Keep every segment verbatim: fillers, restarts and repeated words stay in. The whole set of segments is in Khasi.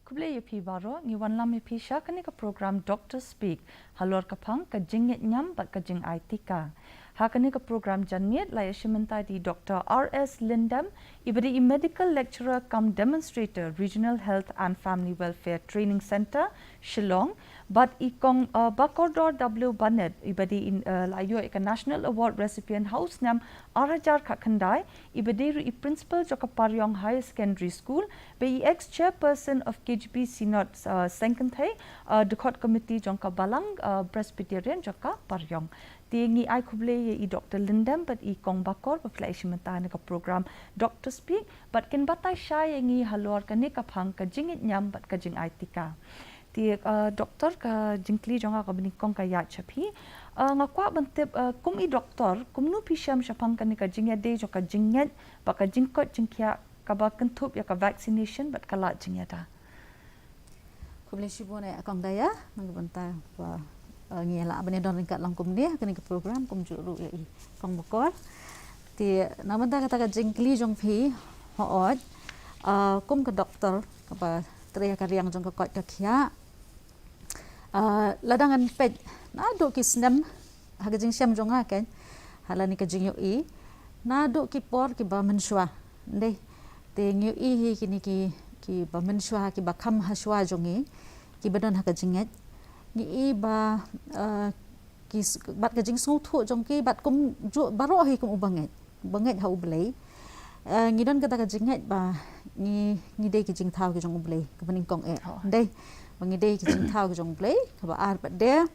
Khublei ïa phi baroh, ngi wanlam ïa phi sha kane ka program Doctor Speak, halor ka phang ka jingngeit niam bad ka jingai tika. Ha kane ka program janmiet la ïashim bynta da i Doctor R S Lyndem, iba dei i Medical Lecturer cum Demonstrator, Regional Health and Family Welfare Training Centre, Shillong, bad i Kong, uh, Bakordor W Banet, iba dei i, uh, la ïoh ïa ka National Award recipient ha u snem ar hajar khatkhyndai, iba dei ruh i Principal jong ka Pariong Higher Secondary School, bad i ex Chairperson of K J P Synod, uh, Seng Kynthei, uh, dkhot committee jong ka Balang, uh, Presbyterian jong ka Pariong. Te ngi ai khublei ïa i Doctor Lyndem bad i Kong Bakor ba phi la ïashim bynta ha kane ka program Doctor Speak, bad kin batai shai ïa ngi halor kane ka phang ka jingngeit niam bad ka jingai tika. Te, uh, Doctor, ka jingkylli jong nga kaba nyngkong ka ïaid sha phi. Uh, nga kwah ban tip, uh, kum i Doctor, kumno phi shem shaphang kane ka jingïadei jong ka jingngeit bad ka jingkoit jingkhiah kaba kynthup ïa ka vaccination bad ka lad jingïada. Khublei shibun ïa Kong Daya, na ka bynta ba, uh, ngi lah ban ïadon ryngkat lang kumne ha kane ka program, kumjuh ruh ïa i Kong Bakor. Te na bynta kata ka jingkylli jong phi, hooid, uh, kum ka Doctor kaba trei ha ka liang jong ka koit ka khiah, uh, lada ngan peit naduh ki snem, ha ka jingshem jong nga kan, ha lane ka jingïohi, naduh ki por kiba mynshuwa, dei. Te ngi ïohi hi kine ki, kiba mynshuwa, kiba kham hashuwa jong ngi, kiba don ha ka jingngeit. Ngi i ba, uh, ki s-, bad ka jingsngewthuh jong ki, bad kumjuh baroh hi kum uba ngeit, uba ngeit ha U Blei. Uh, ngi don kata ka jingngeit ba ngi, ngi dei ki jingthaw ki jong U Blei, kaba nyngkong eh. Oh. Dei, ba ngi dei ki jingthaw ki jong U Blei, kaba ar pat de,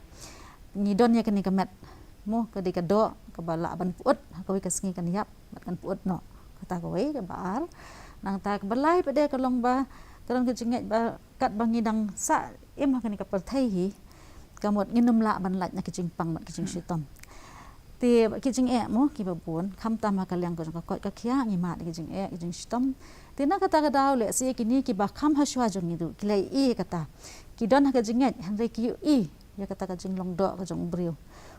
ngi don ïa kane ka met, mo, ka dei ka doh kaba lah ban pyut ha kawei ka sngi kan ïap, bad kan pyut noh. Kata kawei, kaba ar. Nangta kaba lai pat de ka long ba ka don ka jingngeit ba katba ngi dang sah im ha kane ka pyrthei hi, ka mut ngin ym lah ban lait na ki jingpang bad ki jingshitom. Te ki jingeh, mo, kiba bun, khamtam ha ka liang ka jong ka koit ka khiah, ngi mad ki jingeh, ki jingshitom. Te na kata ka daw lehse kine kiba kham hashuwa jong ngi ruh ki la i kata, ki don ha ka jingngeit, hynrei ki ïohi ïa kata ka jinglong doh ka jong u briew,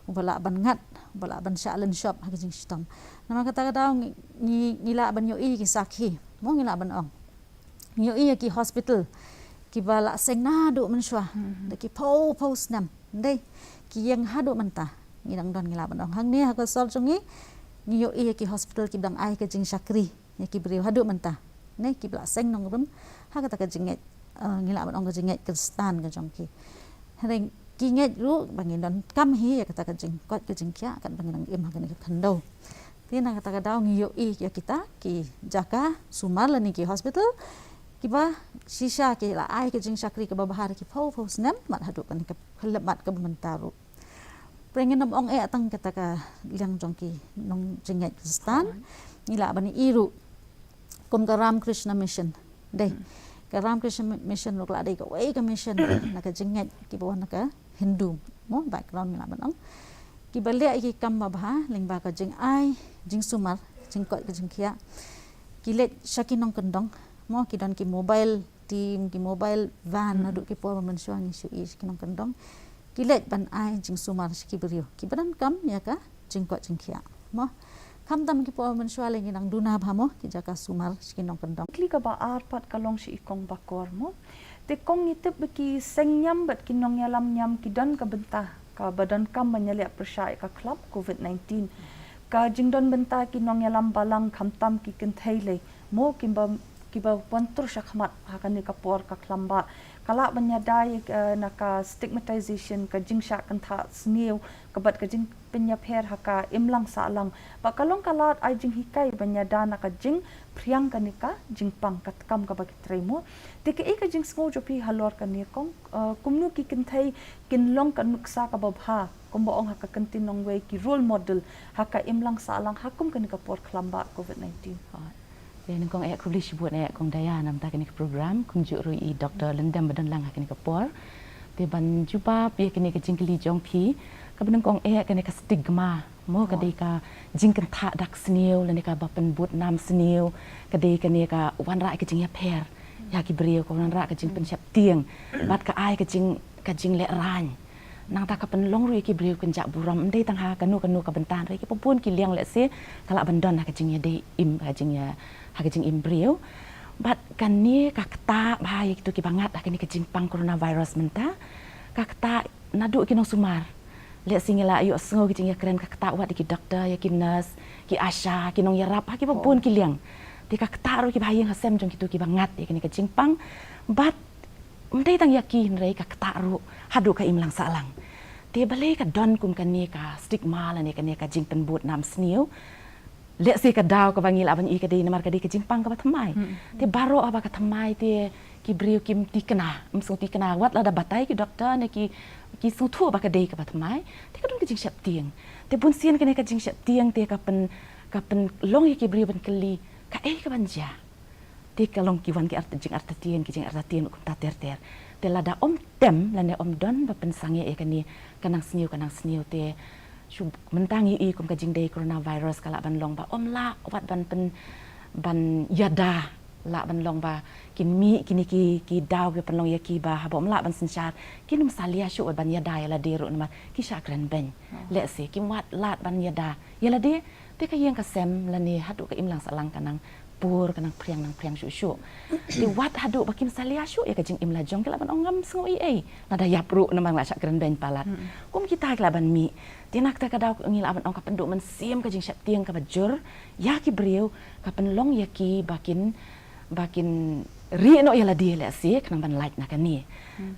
uba lah ban ngat, uba lah ban shah lynshop ha ka jingshitom. Namar kata ka daw ngi, ngi, ngi lah ban ïohi ki sakhi, mo, ngi lah ban ong, ngi ïohi ïa ki hospital kiba la seng naduh mynshuwa, da ki phew phew snem, dei, ki ïeng haduh mynta. Ngi dang don, ngi lah ban ong, hangne ha ka sor jong ngi, ngi ïohi ïa ki hospital kiba dang ai ka jingshakri ïa ki briew haduh mynta, ne, kiba la seng nongrim ha kata ka jingngeit, uh, ngi lah ban ong ka jingngeit Khristan ka jong ki. Hynrei ki ngeit ruh ba ngin donkam hi ïa kata ka jingkoit ka jingkhiah katba ngi dang im ha kane ka khyndew. Te na kata ka daw ngi ïohi ïa kita ki jaka sumar lane ki hospital kiba shisha ki la ai ka jingshakri kaba bha ha ki phew phew snem, mad haduh kane ka khyllipmat kaba mynta ruh. Hynrei ngin ym ong eh tang kata ka liang jong ki nongjingngeit Khristan. Ngi lah ban i ruh kum ka Ramakrishna Mission. Dei. Ka Ramakrishna Mission ruh ka la dei kawei ka mission na ka jingngeit kiba wan na ka Hindu, mo, background, ngi lah ban ong. Kiba leh ïa ki kam babha lyngba ka jingai jingsumar, jingkoit ka jingkhiah. Ki leit sha ki nongkyndong, mo, ki don ki mobile team, ki mobile van, naduh ki por mynshuwa ngi shu i sha ki nongkyndong. Ki leit ban ai jingsumar sha ki briew kiba donkam ïa ka jingkoit jingkhiah, mo. Khamtam ki por mynshuwa lei ngi dang duna bha, mo, ki jaka sumar sha ki nongkyndong. Kylli kaba ar pat ka long sha i Kong Bakor, mo. Te Kong, ngi tip ba ki seng niam bad ki nongïalam niam ki don ka bynta kaba donkam ban ïaleh pyrshah ïa ka khlam covid nineteen. Ka jingdon bynta ki nongïalam balang khamtam ki kynthei lei, mo, kiba, kiba wan tur shakhmat ha kane ka por ka khlam bah, ka lah ban ïada ïa, eh, na ka stigmatization, ka jingshah kynthah sniew, ka bad ka jingpynïapher ha ka imlang sahlang. Bad ka long ka lad ai jinghikai ban ïada na ka jingphriang kane ka jingpang, katkam kaba ki trei, mo. Te kaei ka jingsngew jong phi halor kane, Kong, eh, kumno ki kynthei kin long ka nuksa kaba bha, kumba ong ha ka kyntien nongwei, ki role model ha ka imlang sahlang ha kum kane ka por khlam bah covid nineteen. Te nyngkong eh khublei shibun eh Kong Daya namar kane ka program, kumjuh ruh i Doctor Lyndem ba don lang ha kane ka por. Te ban jubab ïa kane ka jingkylli jong phi, kaba nyngkong eh kane ka stigma, mo, ka dei ka jingkynthah dak sniew lane kaba pynbud nam sniew, ka dei kane ka wanrah ka jingïapher ïa ki briew, ka wanrah ka jingpynsheptieng bad ka ai ka jing, ka jinglehrain. Nangta ka pynlong ruh ïa ki briew kynjah burom, ym dei tang ha kano kano ka bynta, hynrei kiba bun ki liang lehse ka lah ban don ha ka jingïadei im, ha jingïa, ha ka jingim briew. Bad kane ka ktah bha ïa kito kiba ngat ha kane ka jingpang coronavirus mynta, ka ktah naduh ki nongsumar. Lehse ngi la ïohsngew ki jingïakren ka ktah wat ïa ki doktor, ïa ki nurse, ki ASHA, ki nongïarap ha kiba bun ki liang. Te ka ktah ruh kiba ha ïing ha sem jong kito kiba ngat ïa kane ka jingpang. Bad ym dei tang ïa ki hynrei ka ktah ruh haduh ka imlang sahlang. Te balei ka don kum kane ka stigma lane kane ka jingpynbud nam sniew. Lehse ka daw kaba ngi lah ban ïohi ka dei namar ka dei ka jingpang kaba thymmai. Te baroh haba ka thymmai te ki briew kim thikna, ym sngewthikna wat lada batai ki doktor ne ki, ki sngewthuh ba ka dei kaba thymmai. Te ka don ka jingsheptieng. Te bun sien kane ka jingsheptieng te ka pyn, ka pynlong ïa ki briew ban kylli kaei kaban jia. Te ka long ki wan ki ar, jingartatien, ki jingartatien kumta ter ter. Te lada ym tem lane ym don ba pynsangeh ïa kane, ka nang sniew ka nang sniew te shu mynta ngi ïohi kum ka jingdei coronavirus ka lah ban long ba ym lah wat ban pyn, ban ïada, lah ban long ba kin mih kine ki, ki daw ki pynlong ïa ki ba haba ym lah ban synshar kin ym salia shuh wat ban ïada ïa lade ruh namar ki shah kren beiñ. Lehse kim wat lad ban ïada ïa lade, te ka ïing ka sem lane haduh ka imlang sahlang ka nang pur, ka nang phriang, nang phriang shuh shuh. Te wat haduh ba kim salia shuh ïa ka jingim la jong ki lah ban ong ngam sngew ei ei. Lada ïap ruh namar nga la shah kren beiñ palat. Kum kita ki lah ban mih. Te na kata ka daw ngi lah ban ong ka pynduh mynsiem ka jingsheptieng kaba jur ïa ki briew, ka pynlong ïa ki ba kin, ba kin rieh noh ïa lade lehse khnang ban lait na kane.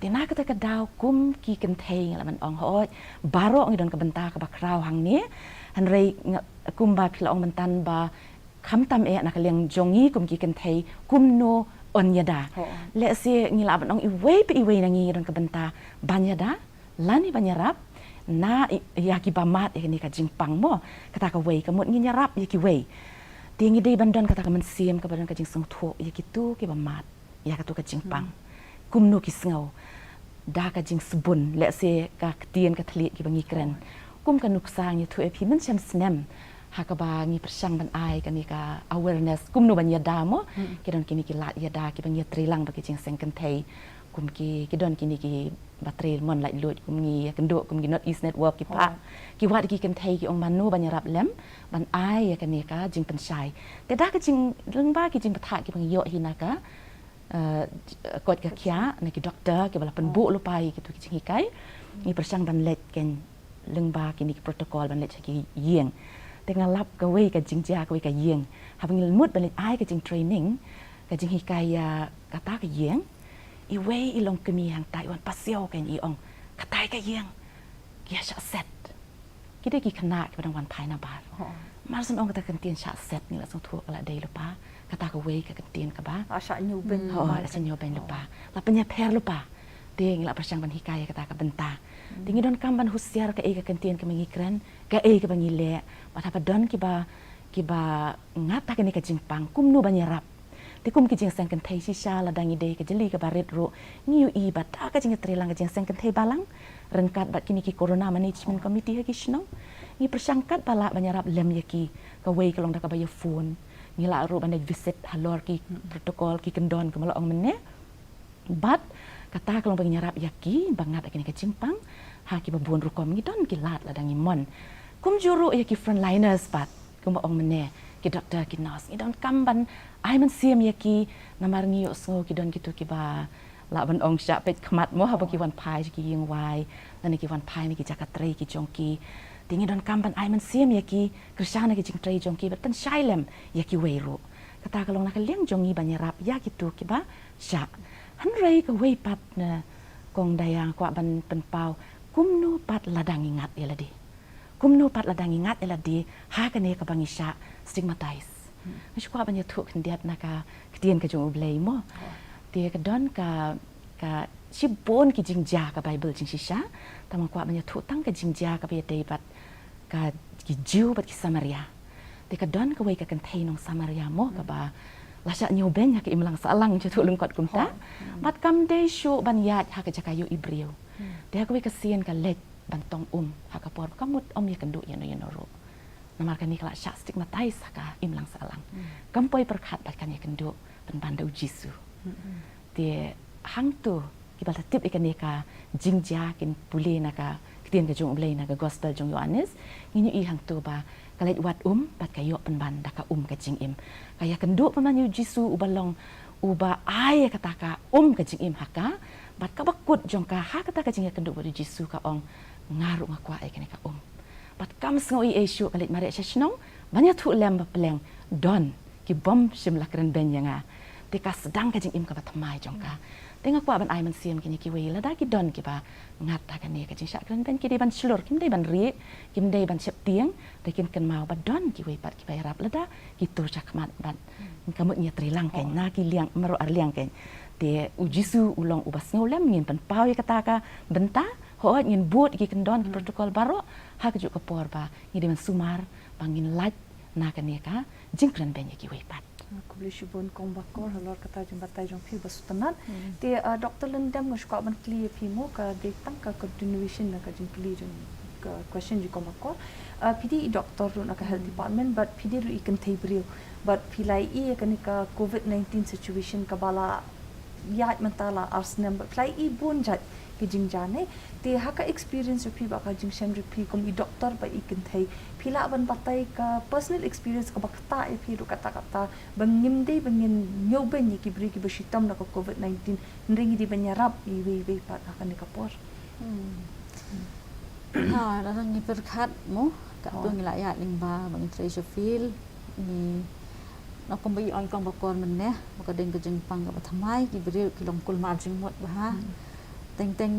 Te na kata ka daw kum ki kynthei ngi lah ban ong hooid baroh ngi don ka bynta kaba khraw hangne. Hynrei nga, kumba phi la ong mynta ba khamtam eh na ka liang jong ngi kum ki kynthei kumno yn ïada. Lehse ngi lah ban ong iwei pa iwei na ngi ngi don ka bynta ban ïada lane ban ïarap na i, ïa kiba mad ïa kane ka jingpang mo. Kata kawei ka mut ngin ïarap ïa kiwei. Te ngi dei ban don kata ka mynsiem kaba don ka jingsngewthuh ïa kito kiba mad ïa kato ka jingpang. Kumno ki sngew da ka jingsbun, lehse ka ktien ka thylliej kiba ngi kren. Kum ka nuksa ngi ïathuh ïa phi mynshem snem ha kaba ngi pyrshang ban ai kane ka awareness kumno ban ïada mo. Ki don kine ki lad ïada kiba ngi ïatreilang bad ki jingseng kynthei. Kum ki, ki don kine kiba trei mon laitluid kum ngi ïakynduh kum ki North East Network ki phah. Ki wad ki kynthei ki ong mano ban ïarap lem ban ai ïa kane ka jingpynshai. Te da ka jing, lyngba ki jingbthah kiba ngi ïoh hi na ka eh, koit ka khiah na ki doktor kiba la pynbuh lypa ïa kito ki jinghikai. Ngi pyrshang ban leit kein lyngba kine ki protocol ban leit sha ki ïing. Te nga lap kawei ka jingjia kawei ka ïing. Haba ngi mut ban leit ai ka jingtraining, ka jinghikai ïa kata ka ïing, iwei i longkmie hangta i wan pasiaw kein i ong, katai ka ïing ki ïa shah set. Ki dei ki khynnah kiba dang wan phai na bar. Mar shu ong kata ka ktien shah set ngi la sngewthuh ka la dei lypa. Kata kawei ka ktien kaba la shah ñiewbeiñ. Ho, la shah ñiewbeiñ lypa. La pynïapher lypa. Te ngi la pyrshang ban hikai ïa kata ka bynta. Te ngi donkam ban husiar kaei ka ktien kaba ngi kren, kaei kaba ngi leh. Bad haba don kiba, kiba ngat ha kane ka jingpang kumno ban ïarap. Te kum ki jingseng kynthei shisha lada ngi dei ka jylliew kaba rit ruh ngi ïohi ba da ka jingïatreilang ka jingseng kynthei balang ryngkat bad kine ki Corona Management Committee ha ki shnong. Ngi pyrshang katba lah ban ïarap lem ïa ki, kawei ka long da kaba ïa phone. Ngi lah ruh ban leit visit halor ki protocol, ki kyndon kumba la ong mynne. Bad kata ka long ba ngin ïarap ïa ki ba ngat ha kane ka jingpang ha kiba bun rukom. Ngi don ki lad lada ngi mon. Kumjuh ruh ïa ki frontliners pat kumba ong mynne, ki doktor, ki nurse, ngi donkam ban ai mynsiem ïa ki. Namar ngi ïohsngew ki don kito kiba lah ban ong shah peit khmat mo haba ki wan phai sha ki ïing wai lane ki wan phai na ki jaka trei ki jong ki. Te ngi donkam ban ai mynsiem ïa ki, kyrshan na ki jingtrei jong ki bad pynshai lem ïa kiwei ruh. Kata ka long na ka liang jong ngi ban ïarap ïa kito kiba shah. Hynrei kawei pat na kong Dayang kwah ban pynpaw, kumno pat lada ngi ngat ïa lade. Kumno pat lada ngi ngat ïa lade ha kane kaba ngi shah stigmatize. Nga shu kwah ban ïathuh khyndiat na ka ktien ka jong U Blei mo. Te ka don ka, ka shibun ki jingjia ka Baibl jingshisha. Tang nga kwah ban ïathuh tang ka jingjia kaba ïadei bad ka, ki Jiw bad ki Samaria. Te ka don kawei ka kynthei nong Samaria mo kaba la shah ñiewbeiñ ha ka imlang sahlang, shu ïathuh lyngkot kumta. Bad kam dei shuh ban ïaid ha ka jaka ïohi briew. Te ha kawei ka sien ka leit ban tong um ha ka por ba ka mut ym ïakynduh ïano ïano ruh. Namar kane ka la shah stigmatize ha ka imlang sahlang. Kam poi pyrkhat bad kan ïakynduh pynban da U Jisu. Te hangto kiba la tip ïa kane ka jingjia kin pule na ka ktien ka jong U Blei na ka gospel jong Ïoannis, ngin ïohi hangto ba ka leit wad um bad ka ïoh pynban da ka um ka jingim. Ka ïakynduh pynban ïa U Jisu uba long Uba ai ïa kata ka um ka jingim ha ka, bad kaba kut jong ka ha kata ka jingïakynduh bad u Jisu ka ong, nga ruh nga kwah ïa kane ka um. Bad kam sngew ei ei shuh ka leit mareh sha shnong ban ïathuh lem ba pleng don ki bym shym la kren beiñ ïa nga. Te ka sdang ka jingim kaba thymmai jong ka. Te nga kwah ban ai mynsiem kine kiwei lada ki don kiba ngat ha kane ka jingshah kren beiñ, ki dei ban shlur, kim dei ban rieh, kim dei ban sheptieng, te kin kynmaw ba don kiwei pat kiba ïarap lada ki tur sha khmat bad ka mut ngi ïatreilang keiñ na ki liang, maro ar liang keiñ. Te u Jisu u long uba sngewlem, ngin pynpaw ïa kata ka bynta, hooid ngin bud ki kyndon ki protocol baroh, ha kajuh ka por ba ngi dei ban sumar ba ngin lait na kane ka jingkren beiñ ïa kiwei pat. Khublei shibun Kong Bakor halor kata jingbatai jong phi ba sngewtynnat. Te, ah, Doctor Lyngdoh, nga shu kwah ban kylli ïa phi mo, ka dei tang ka continuation na ka jingkylli jong ka question jong Kong Bakor. Ah, phi dei i doctor ruh na ka health department, but phi dei ruh i kynthei briew. But phi la ïohi ïa kane ka covid nineteen situation kaba la ïaid mynta la ar snem, but phi la ïohi bun jait ki jingjia ne. Te ha ka experience jong phi bad ka jingshem jong phi kum i doctor bad i kynthei, phi lah ban batai ka personal experience kaba ktah ïa phi ruh katta katta ba ngim dei ba ngin ñiewbeiñ ïa ki briew kiba shitom na ka covid nineteen, hynrei ngi dei ban ïarap iwei iwei pat ha kane ka por. Hmm. Ha, lada ngi pyrkhat mo, katto ngi la ïaid lyngba ba ngi trei sha field, ngi, na kumba i ong Kong Bakor mynne, ba ka dei ka jingpang kaba thymmai, ki briew ki long kulmar jingmut bha. Hmm. Teng teng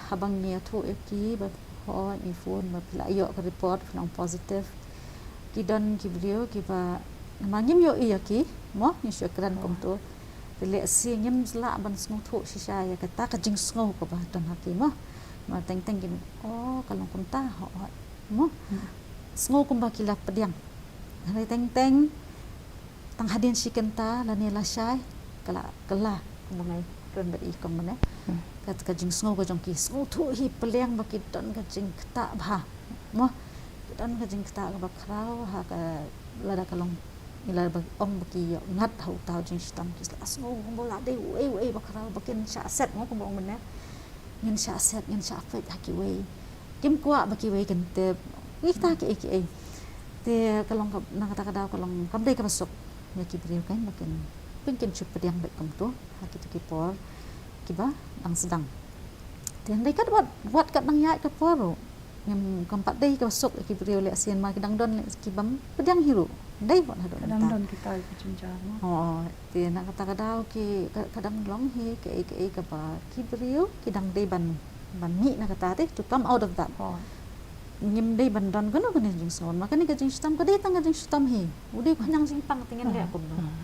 haba ngi ïathuh ïa ki ba hooid ngi phone ba phi la ïoh ka report phi long positive. Ki don ki briew kiba namar ngim ïohi ïa ki mo, ngi shu kren kumto. Te lehse ngim lah ban sngewthuh shisha ïa kata ka jingsngew kaba don ha ki mo. Namar teng teng ki, oh, ka long kumta, hooid mo. Hmm. Sngew kumba ki la pdiang. Hynrei teng teng tang hadien shi kynta lane lashai, ka la, ka la, kumba ngi kren bad i Kong mynne. Hmm. Ka, ka jingsngew ka jong ki, sngewthuh hi pdiang ba ki don ka jingktah bha. Mo, ki don ka jingktah kaba khraw ha ka, lada ka long, lada ba ong ba ki ïoh ngat ha uta u jingshitom, ki la sngew kumba la dei uei uei ba khraw ba kin shah set mo, kumba ong mynne. Ngin shah set, ngin shah peit ha kiwei. Kim kwah ba kiwei kin tip. Ngi kata kiei kiei. Te ka long ka, na kata ka daw ka long kam dei kaba suk ïa ki briew keiñ ba kin, kin, kin shu pdiang beit kumto ha kito ki por kiba dang sdang. Te hynrei kat wat, wat kat dang ïaid ka por ruh, ngim, kam pat dei kaba suk ïa ki briew, lehse namar ki dang don lehse ki bym pdiang hi ruh. Dei wat haduh mynta. Ka dang don kita ki jingjia mo. Oh, te na kata ka daw ki, ka, ka dang long hi kaei kaei kaba ki briew ki dang dei ban, ban mih na kata te, to come out of that. Oh. Ngim dei ban don kano kano jingsngew. Namar kane ka jingshitom ka dei tang ka jingshitom hi. U dei u khñiang jingpang te ngin leh kumno. Hmm.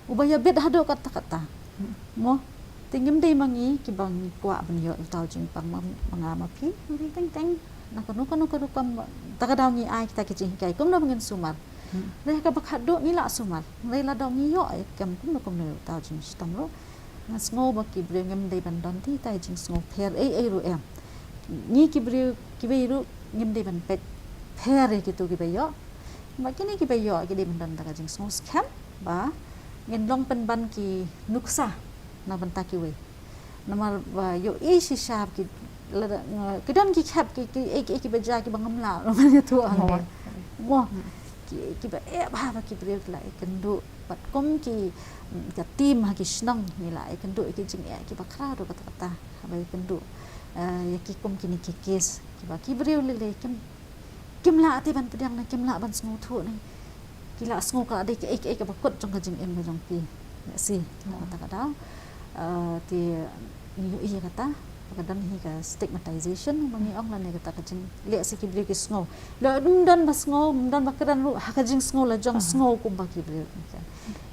Uba ïabit haduh katta katta. Hmm. Mo, te ngim dei ma ngi kiba ngi kwah ban ïoh uta u jingpang ma, ma nga ma phi. Ngi teng teng na kano kano ka rukom, ta ka daw ngi ai kita ki jinghikai kumno ba ngin sumar. Hmm. Hynrei ha kaba khatduh ngi lah sumar. Hynrei lada ngi ïoh ïa kem kumno kumno uta u jingshitom ruh, nga sngew ba ki briew ngim dei ban don te ita i jingsngew pher ei ei ruh em. Ngi ki briew kiwei ruh ngim dei ban peit pher ïa kito kiba ïoh. Ba kine kiba ïoh ki dei ban don ta ka jingsngew skhem ba ngin long pynban ki nuksa na bynta kiwei. Namar ba ïohi shisha ki, lada, nga, ki don ki khep ki, ki, ki, ki, kiba jia kiba ngam lah ban ïathuh hangne. Mo, ki, kiba eh bha ba ki briew ki la ïakynduh bad kum ki, mm, ka team ha ki shnong ngi la ïakynduh ïa ki jingeh kiba khraw ruh katta katta haba ïakynduh, eh, ïa ki kum kine ki case kiba ki briew lei lei kim, kim lah te ban pdiang ne kim lah ban sngewthuh ne. Ki la sngew ka la dei kaei kaei kaba kut jong ka jingim ka jong ki. Lehse na kata ka daw, eh, te ngi ïohi ïa kata ba ka don hi ka stigmatization ba ngi ong lane kata ka jing, lehse ki briew ki sngew, lada ym don ba sngew, ym don ba kren ruh ha ka jingsngew la jong sngew kumba ki briew.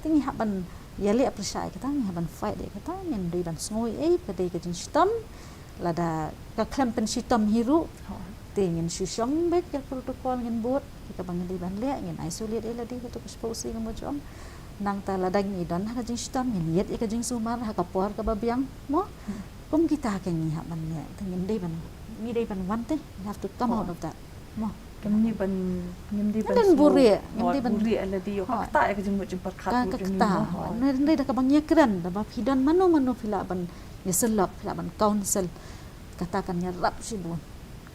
Te ngi hap ban ïaleh pyrshah ïa kata, ngi hap ban fight ïa kata, ngin dei ban sngew ei ei ka dei ka jingshitom. Lada ka khlem pynshitom hi ruh, te ngin shu shong beit ïa ka protocol, ngin bud ïa kaba ngin dei ban leh, ngin isolate ïa lade kato ka shiphew sngi kumba ju ong. Nangta lada ngi don ha ka jingshitom ngin ïit ïa ka jingsumar ha ka por kaba biang mo. Hmm. Kum kita ka ngi hap ban leh, te ngim dei ban, ngi dei ban wan te, we have to come out of that mo. Ngim dei ban, ngim dei ban buhrieh, ngim dei ban buhrieh ïa lade, ïoh ka ktah ïa ka jingmut jingpyrkhat ka ktah. Hynrei da kaba ngi ïakren, da ba phi don mano mano phi lah ban ïasyllok, phi lah ban counsel. Kata kan ïarap shibun.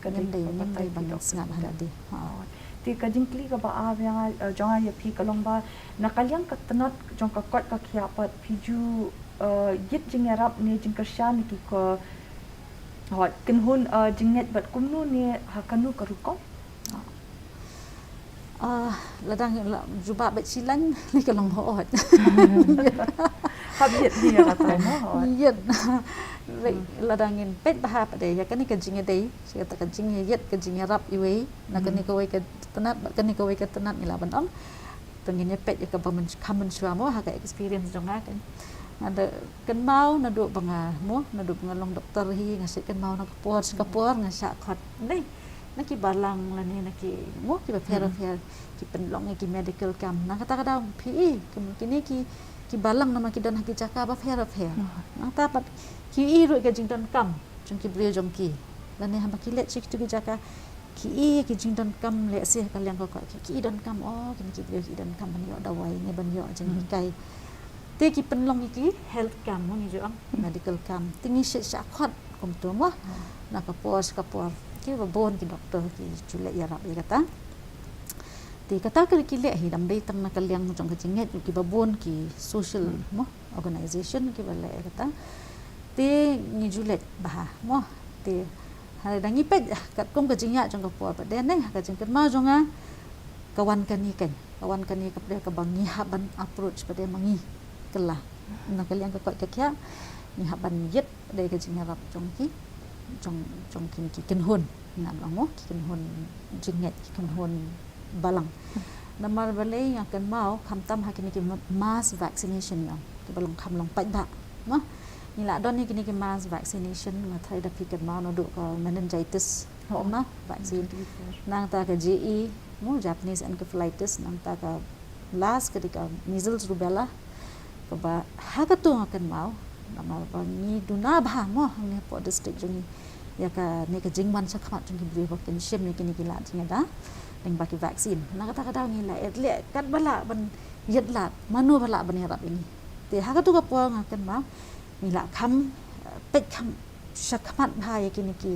Ngim dei, ngim dei ban sngap ha lade. Te ka jingkylli kaba ar jong nga, eh, jong nga ïa phi ka long ba na ka liang ka tnat jong ka koit ka khiah pat phi ju, eh, ïit jingïarap ne jingkyrshan ïa ki ko, hooid, kynhun, eh, jingngeit bad kumno ne ha kano ka rukom? Ah, lada ngi la jubab bad shilaiñ, lei ka long hooid. Hap ïit hi ïa kata, no, hooid. Ïit. Lei, lada ngin peit bha pat de ïa kane ka jingïadei, shi kata ka jingïit, ka jingïarap iwei na kane kawei ka tnat bad kane kawei ka tnat, ngi lah ban ong. To ngin ïa peit ïa kaba myn-, kham mynshuwa mo ha ka experience jong nga kan. Nga da kynmaw naduh ba nga mo, naduh ba nga long doktor hi, nga shait kynmaw na ka por sha ka por, nga shah khot. Lei, na ki balang lane na ki mo kiba pher pher, ki pynlong ïa ki medical camp. Na kata ka daw phi i, ki, kine ki, ki balang namar ki don ha ki jaka ba pher pher. Nangta pat ki i ruh ka jingdonkam jong ki briew jong ki. Lane haba ki leit sha kitu ki jaka, ki i ki jingdonkam, lehse ha ka liang ka koit ki, ki i donkam, oh, kine ki briew ki i donkam ban ïoh dawai ne ban ïoh jinghikai. Te ki pynlong ïa ki health camp, mo ngi ju ong, medical camp. Te ngi shait shah khot kumto mo. Na ka por sha ka por kiba bun ki doktor ki ju leit ïarap ïa kata. Te kata ka ki leh hi, ym dei tang na ka liang jong ka jingngeit, kiba bun ki social mo organization kiba leh ïa kata. Te ngi ju leit bha mo. Te ha da ngi peit, ah, katkum ka jingïaid jong ka por pat de, ne ha ka jingkynmaw jong nga, ka wan kane kan, ka wan kane ka pat de kaba ngi hap ban approach pat de ma ngi kylla. Na ka liang ka koit ka khiah ngi hap ban ïit pat de ka jingïarap jong ki, jong, jong kine ki kynhun, ngan ong mo, ki kynhun jingngeit, ki kynhun balang. Namar balei nga kynmaw, khamtam ha kine ki ma-, mass vaccination, ïa kiba long kham long paidbah. Mo, ngi la don ïa kine ki mass vaccination, nga tharai da phi kynmaw naduh ka meningitis, mo, vaccine. Nangta ka J E, mo, Japanese encephalitis, nangta ka last ka dei ka measles rubella. Kaba ha katu nga kynmaw, namar ba ngi duna bha mo hangne hapoh district jong ngi ïa kane ka jingwan shakhmat jong ki briew ba kin shim ïa kine ki lad jingïada lyngba ki vaccine. Na kata ka daw ngi la ïaleh katba lah ban ïaleh, mano ba lah ban ïarap ïa ngi. Te ha katu ka por nga kynmaw ngi la kham, eh, peit kham shakhmat bha ïa kine ki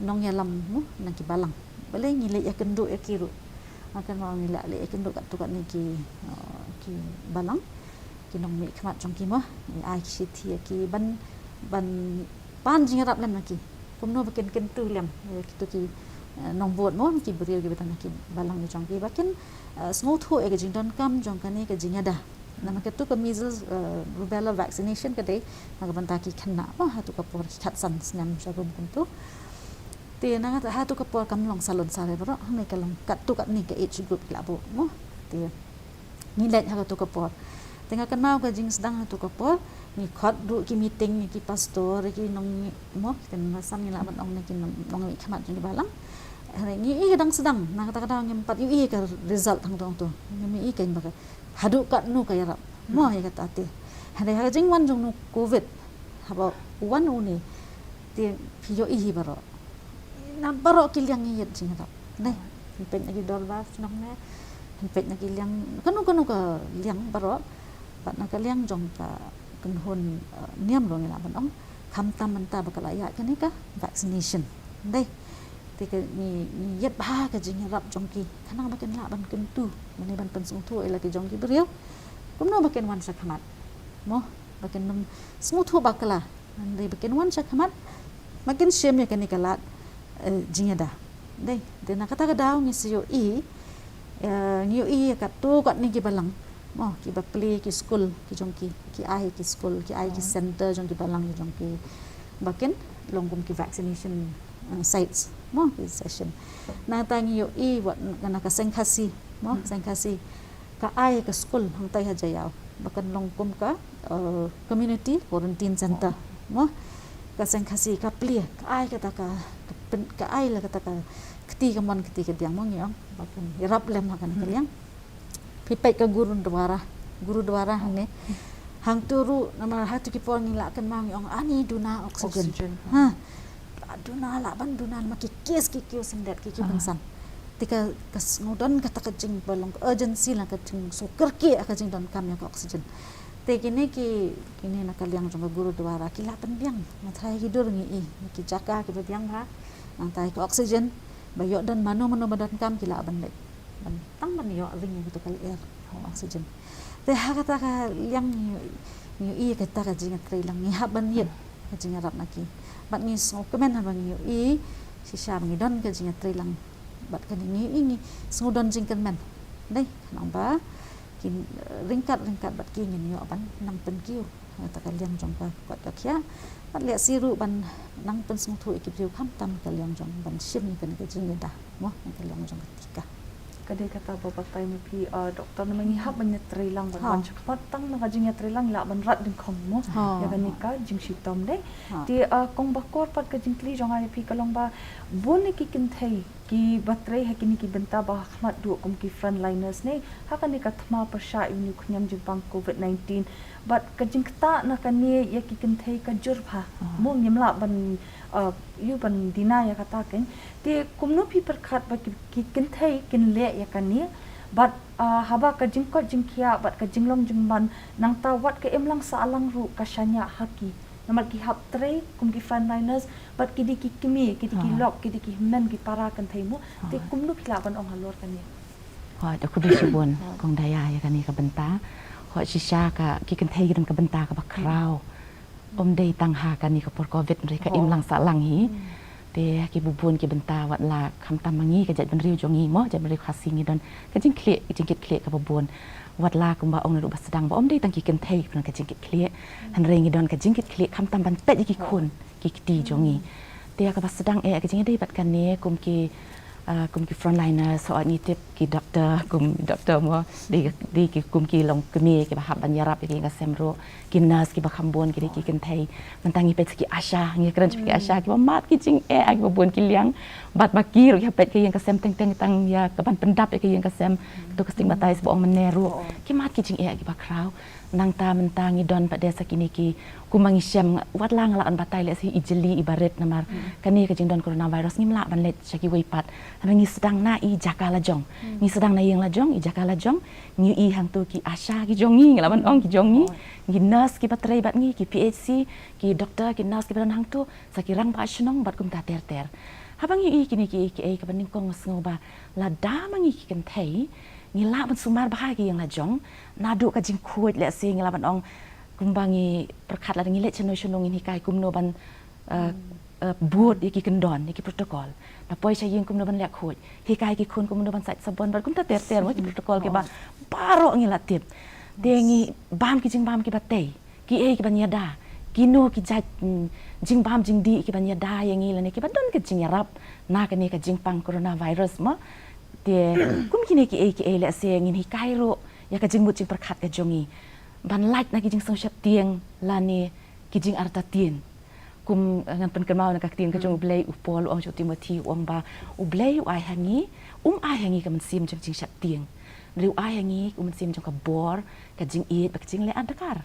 nongïalam mo na ki balang. Balei ngi leit ïakynduh ïa ki ruh. Nga kynmaw ngi la leit ïakynduh katto katne ki, eh, ki balang, ki nongmihkhmat jong ki mo, ngi ai ki shithi ïa ki ban, ban pan jingïarap lem na ki. Kumno ba kin kyntu lem ïa kito ki, eh, nongbud mo, ki briew kiba don ha ki balang jong ki ba kin, eh, sngewthuh ïa ka jingdonkam jong kane ka jingïada. Namar katu ka measles, eh, rubella vaccination ka dei na ka bynta ki khynnah mo, ha katu ka por ki khatsan snem sharum kumto. Te na kata, ha katu ka por kam long salon salai baroh, hangne ka long katto katne ka age group ki la buh mo. Te ngi leit ha katu ka por. Te nga kynmaw ka jingsdang ha katu ka por, ngi khot ruh ki meeting ïa ki pastor, ïa ki nong mo, ki tymmen basan ngi lah ban ong ne ki nong, nongmihkhmat jong ki balang. Hynrei ngi ïohi ka dang sdang, na kata ka daw ngim pat ïohi ka result hangto hangto. Ngim ïohi kein ba ka haduh katno ka ïarap mo ïa kata te. Hynrei ha ka jingwan jong u Covid, haba u wan une, te phi ïohi hi baroh, na baroh ki liang ngi ïit jingïarap. Neh, phin peit na ki dorbar shnong ne, phin peit na ki liang, kano kano ka liang baroh, bad na ka liang jong ka kynhun, eh, niam ruh ngi lah ban ong, khamtam mynta ba ka la ïaid kane ka vaccination. Dei. Te ka ngi, ngi ïit bha ka jingïarap jong ki, khnang ba kin lah ban kyntu, lane ban pynsngewthuh ïa la ki jong ki briew kumno ba kin wan shakhmat. Mo, ba kin nym sngewthuh bakla. Hynrei ba kin wan shakhmat, ba kin shim ïa kane ka lad, eh, jingïada. Dei, te na kata ka daw ngi sa ïohi, eh, ngi ïohi ïa katto katne ki balang. Mo, kiba plie ki skul ki jong ki, ki ai ki skul, ki ai ki center jong ki balang ki jong ki. Ba kin long kum ki vaccination, eh, sites. Mo, ki session. Nangta ngi ïohi wat na ka Seng Khasi. Mo, Seng Khasi. Ka ai ka skul hangtai ha Jaïaw ba kan long kum ka, eh, community quarantine center. Mo, ka Seng Khasi ka plie, ka ai kata ka, ka pyn-, ka ai la kata ka kti kamon kti kadiang mo ngi ong. Ba kan ïarap lem ha kane ka liang. Phi peit ka Gurudwara, Gurudwara hangne. Hangto ruh namar ha kito ki por ngi lah kynmaw ngi ong ani duna oxygen. Oxygen. Ha. Duna lah ban duna namar ki case ki kiew syndet ki kiew pynsan. Te ka, ka sngewdon kata ka jingba long ka urgency la ka jingsngewkyrkieh ka jingdonkam ïa ka oxygen. Te kine ki, kine na ka liang jong ka Gurudwara ki la pynbiang. Nga tharai ki dur ngi i, ki jaka kiba biang bha. Nangta ka oxygen, ba ïoh don mano mano ba donkam ki la ban leit. Tang ban ïoh ring ïa kata ka lyer oxygen. Te ha kata ka liang ngi ïohi kata ka jingïatreilang, ngi hap ban ïit ka jingïarap na ki. Bad ngi sngewkmen haba ngi ïohi shisha ba ngi don ka jingïatreilang. Bad kane ngi ïohi ngi sngewdon jingkyrmen. Dei, khnang ba kin ryngkat ryngkat bad ki ngin ïoh ban nang pynkiew. Kata ka liang jong ka kot ka khiah. Bad lehse ruh ban nang pynsngewthuh ïa ki briew khamtam ka liang jong ban shim ïa kane ka jingïada. Mo, ïa ka liang jong ka tika. Ka dei kata ba batai ma phi, ah, doktor, namar ngi hap ban ïatreilang ban wan shakhmat, tang na ka jingïatreilang lah ban rat dyngkhong mo. Ïa kane ka jingshitom dei. Te, ah, kong Bakor, pat ka jingkylli jong nga ïa phi ka long ba bun ïa ki kynthei kiba trei ha kine ki bynta ba ha khmat duh kum ki frontliners ne ha kane ka thma pyrshah ïa une u khñiang jingpang covid nineteen. Bad ka jingktah na kane ïa ki kynthei ka jur bha. Mo, ngim lah ban, uh, ïoh ban deny ïa kata, kan. Te kumno phi pyrkhat ba ki, ki kynthei kin leh ïa kane? Bad, uh, haba ka jingkoit jingkhiah bad ka jinglong jingman, nangta wat ka imlang sahlang ruh ka shaniah ha ki. Namar ki hap trei kum ki frontliners, bad ki dei ki kmie, ki dei ki lok, ki dei ki hynmen, ki para kynthei mo. Te kumno phi lah ban ong halor kane? Hooid, khublei shibun kong Daya ïa kane ka bynta. Hooid, shisha ka, ki kynthei ki don ka bynta kaba khraw. Ym dei tang ha kane ka por covid, hynrei ka imlang sahlang hi. Te ha kiba bun ki bynta, wat la khamtam ma ngi ka jaitbynriew jong ngi mo, jaitbynriew Khasi, ngi don ka jingkitkhlieh, ka jingkitkhlieh kaba bun. Wat la kumba ong naduh ba sdang ba ym dei tang ki kynthei kiba don ka jingkitkhlieh, hynrei ngi don ka jingkitkhlieh khamtam ban peit ïa ki khun ki kti jong ngi. Te ha kaba sdang eh ka jingïadei bad kane kum ki, ah, kum ki frontliners, hooid, ngi tip ki doktor, kum doktor mo, dei, dei ki kum ki longkmie kiba hap ban ïarap ïa ka ïing ka sem ruh. Ki nurse kiba kham bun ki dei ki kynthei. Mynta ngi peit sa ki ASHA, ngi kren sa ki ASHA, kiba mad ki jingeh ha kiba bun ki liang. Bad ma ki ruh ki hap peit ka ïing ka sem teng teng tang ïa kaban pyndap ïa ka ïing ka sem. Kato ka stigmatize ba ong mynne ruh. Ki mad ki jingeh ha kiba khraw. Nangta mynta ngi don pat de sa kine ki, kumba ngi shem, wat la nga lah ban batai lehse i jylli i barit namar kane ka jingdon coronavirus ngim lah ban leit sha kiwei pat. Hynrei ngi sdang na i jaka la jong. Ngi sdang na ïing la jong, i jaka la jong. Ngi ïohi hangto ki ASHA ki jong ngi, ngi lah ban ong ki jong ngi. Ki nurse kiba trei bad ngi, ki PHC, ki doktor, ki nurse kiba don hangto, sa ki rangbah shnong bad kumta ter ter. Haba ngi ïohi kine kiei kiei, kaba nyngkong nga sngew ba lada ma ngi ki kynthei ngi lah ban sumar bha ïa ka ïing la jong, naduh ka jingkhuid, lehse ngi lah ban ong, kumba ngi pyrkhat lada ngi leit shano shano ngin hikai kumno ban, eh, eh, bud ïa ki kyndon, ïa ki protocol. Da poi sha ïing kumno ban leh khuid. Hikai ki khun kumno ban sait sabon, bad kumta ter ter mo, ki protocol kiba baroh ngi la tip. Te ngi bam ki jingbam kiba tei. Kiei kiban ïada, kino ki jait, mm, jingbam jingdih kiban ïada ïa ngi lane kiba don ka jingïarap na kane ka jingpang coronavirus mo. Te kum kine kiei kiei, lehse ngin hikai ruh ïa ka jingmut jingpyrkhat ka jong ngi ban lait na ki jingsngewsheptieng lane ki jingartatien. Kum, eh, ngan pynkynmaw na ka ktien ka jong U Blei, u Paul u ong sha u Timothy, u ong ba U Blei u ai ha ngi, um ai ha ngi ka mynsiem jong jingsheptieng, hynrei u ai ha ngi ka mynsiem jong ka bor, ka jingïeit bad ka jingleh adkar.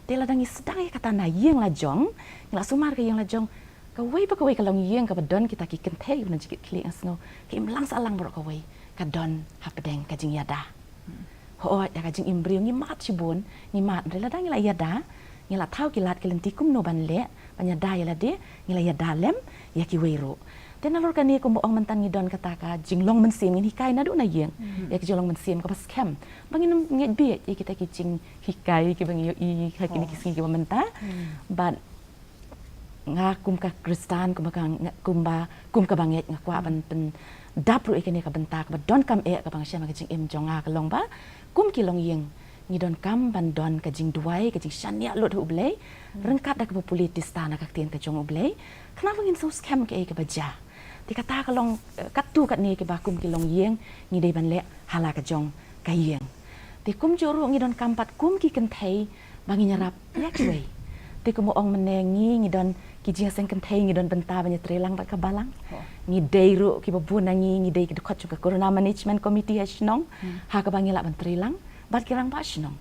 Te lada ngi sdang ïa kata na ïing la jong, ngi la sumar ka ïing la jong, kawei pa kawei ka longïing kaba don kita ki kynthei kiba don jingkitkhlieh, nga sngew ka imlang sahlang baroh kawei ka don hapdeng ka jingïada. Hooid, ïa ka jingim briew ngi mad shibun, ngi mad, hynrei lada ngi la ïada, ngi la thaw ki lad ki lynti kumno ban leh ban ïada ïa lade, ngi la ïada lem ïa kiwei ruh. Te nalor kane kumba ong mynta ngi don kata ka jinglong mynsiem, ngin hikai naduh na ïing ïa ka jinglong mynsiem kaba skhem, ba ngin ym ngeit bieit ïa kita ki jinghikai kiba ngi ïohi ha kine ki sngi kiba mynta. Bad nga kum ka Khristan, kumba ka, kumba, kum kaba ngeit, nga kwah ban pyndap ruh ïa kane ka bynta kaba donkam eh kaba nga shem ha ka jingim jong nga, ka long ba kum ki longïing ngi donkam ban don ka jingduwai, ka jingshaniah lut ha U Blei ryngkat da kaba pule tista na ka ktien ka jong U Blei, khnang ba ngin sngewskhem kaei kaba jia. Te kata ka long, eh, katto katne kiba kum ki longïing ngi dei ban leh ha la ka jong ka ïing. Te kumjuh ruh ngi donkam pat kum ki kynthei ba ngin ïarap ïa kiwei. Te kumba ong mynne, ngi, ngi don ki jingïaseng kynthei, ngi don bynta ban ïatreilang bad ka balang. Ngi dei ruh, kiba bun na ngi ngi dei ki dkhot jong ka Corona Management Committee ha shnong, ha kaba ngi lah ban treilang bad ki rangbah shnong.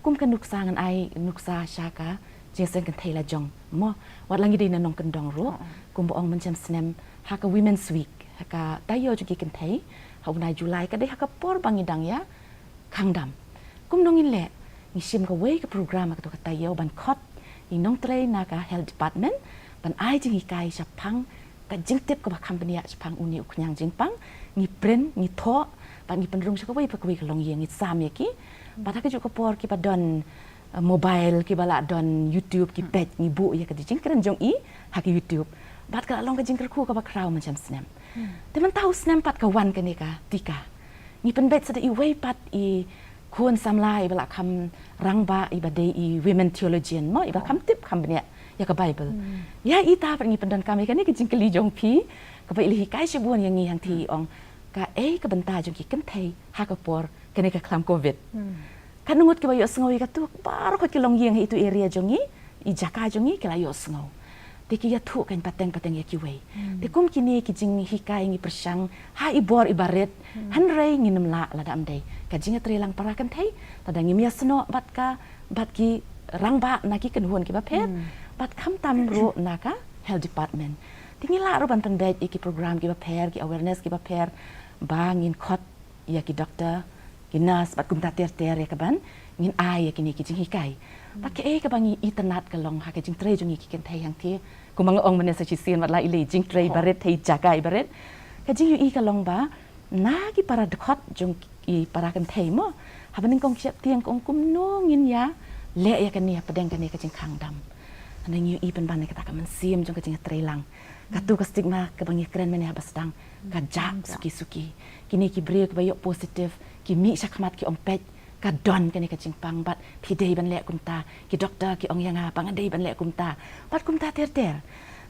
Kum ka nuksa, ngan ai nuksa sha ka jingïaseng kynthei la jong mo, wat la ngi dei na nongkyndong ruh, kumba ong mynshem snem ha ka Women's Week, ha ka taïew jong ki kynthei ha u bnai July, ka dei ha ka por ba ngi dang ïa khang dam. Kumno ngin leh? Ngi shim kawei ka program ha kato ka taïew ban khot ïa ki nongtrei na ka Health Department ban ai jinghikai shaphang ka jingtip kaba kham bniah shaphang une u khñiang jingpang. Ngi print, ngi thoh, Bad ngi pynrung sha kawei pa kawei ka longïing, ngi sam ïa ki. Bad ha kajuh ka por kiba don, eh, mobile, kiba lah don YouTube, ki peit, ngi buh ïa ka jingkren jong i ha ka YouTube. Bad ka la long ka jingkyrkhu kaba khraw mynshem snem. Te mynta u snem pat ka wan kane ka tika. Ngi pynbeit sa da iwei pat i khun samla iba la kham rangbah, iba dei i women theologian mo, iba kham tip kham bniah ïa ka Bible. Ïa ita pat ngi pyndonkam ïa kane ka jingkylli jong phi, kaba i la hikai shibun ïa ngi hangtei, i ong kaei ka bynta jong ki kynthei ha ka por kane ka khlam covid. Katno ngut kiba ïohsngew ïa katu, baroh ki longïing ha itu area jong ngi, i jaka jong ngi ki la ïohsngew. Te ki ïathuh kein pateng pateng ïa kiwei. Te kum kine ki jinghikai ngi pyrshang ha i bor iba rit, hynrei ngim lah lada ym dei ka jingïatreilang para kynthei, lada ngim ïasnoh bad ka, bad ki rangbah na ki kynhun kiba pher, bad khamtam ruh na ka health department. Te ngi lah ruh ban pynbeit ïa ki program kiba pher, ki awareness kiba pher, ba ngin khot ïa ki doktor, ki nurse, bad kumta ter ter ïa kaban ngin ai ïa kine ki jinghikai. Bad kaei kaba ngi itynnad ka long ha ka jingtrei jong ngi ki kynthei hangtei, kumba nga ong mynne sa shisien, wat la i lei jingtrei iba rit ha i jaka iba rit. Ka jingïohi ka long ba na ki para dkhot jong ki para kynthei mo, haba nyngkong ki sheptieng ka ong kumno ngin ïa leh ïa kane hapdeng kane ka jingkhang dam. Hynrei ngi ïohi pynban ïa kata ka mynsiem jong ka jingïatreilang. Katu ka stigma kaba ngi kren mynne haba sdang ka jah suki suki. Kine ki briew kiba ïoh positive, ki mih shakhmat ki ong peit, ka don kane ka jingpang bad phi dei ban leh kumta, ki doktor ki ong ïa nga ba nga dei ban leh kumta, bad kumta ter ter.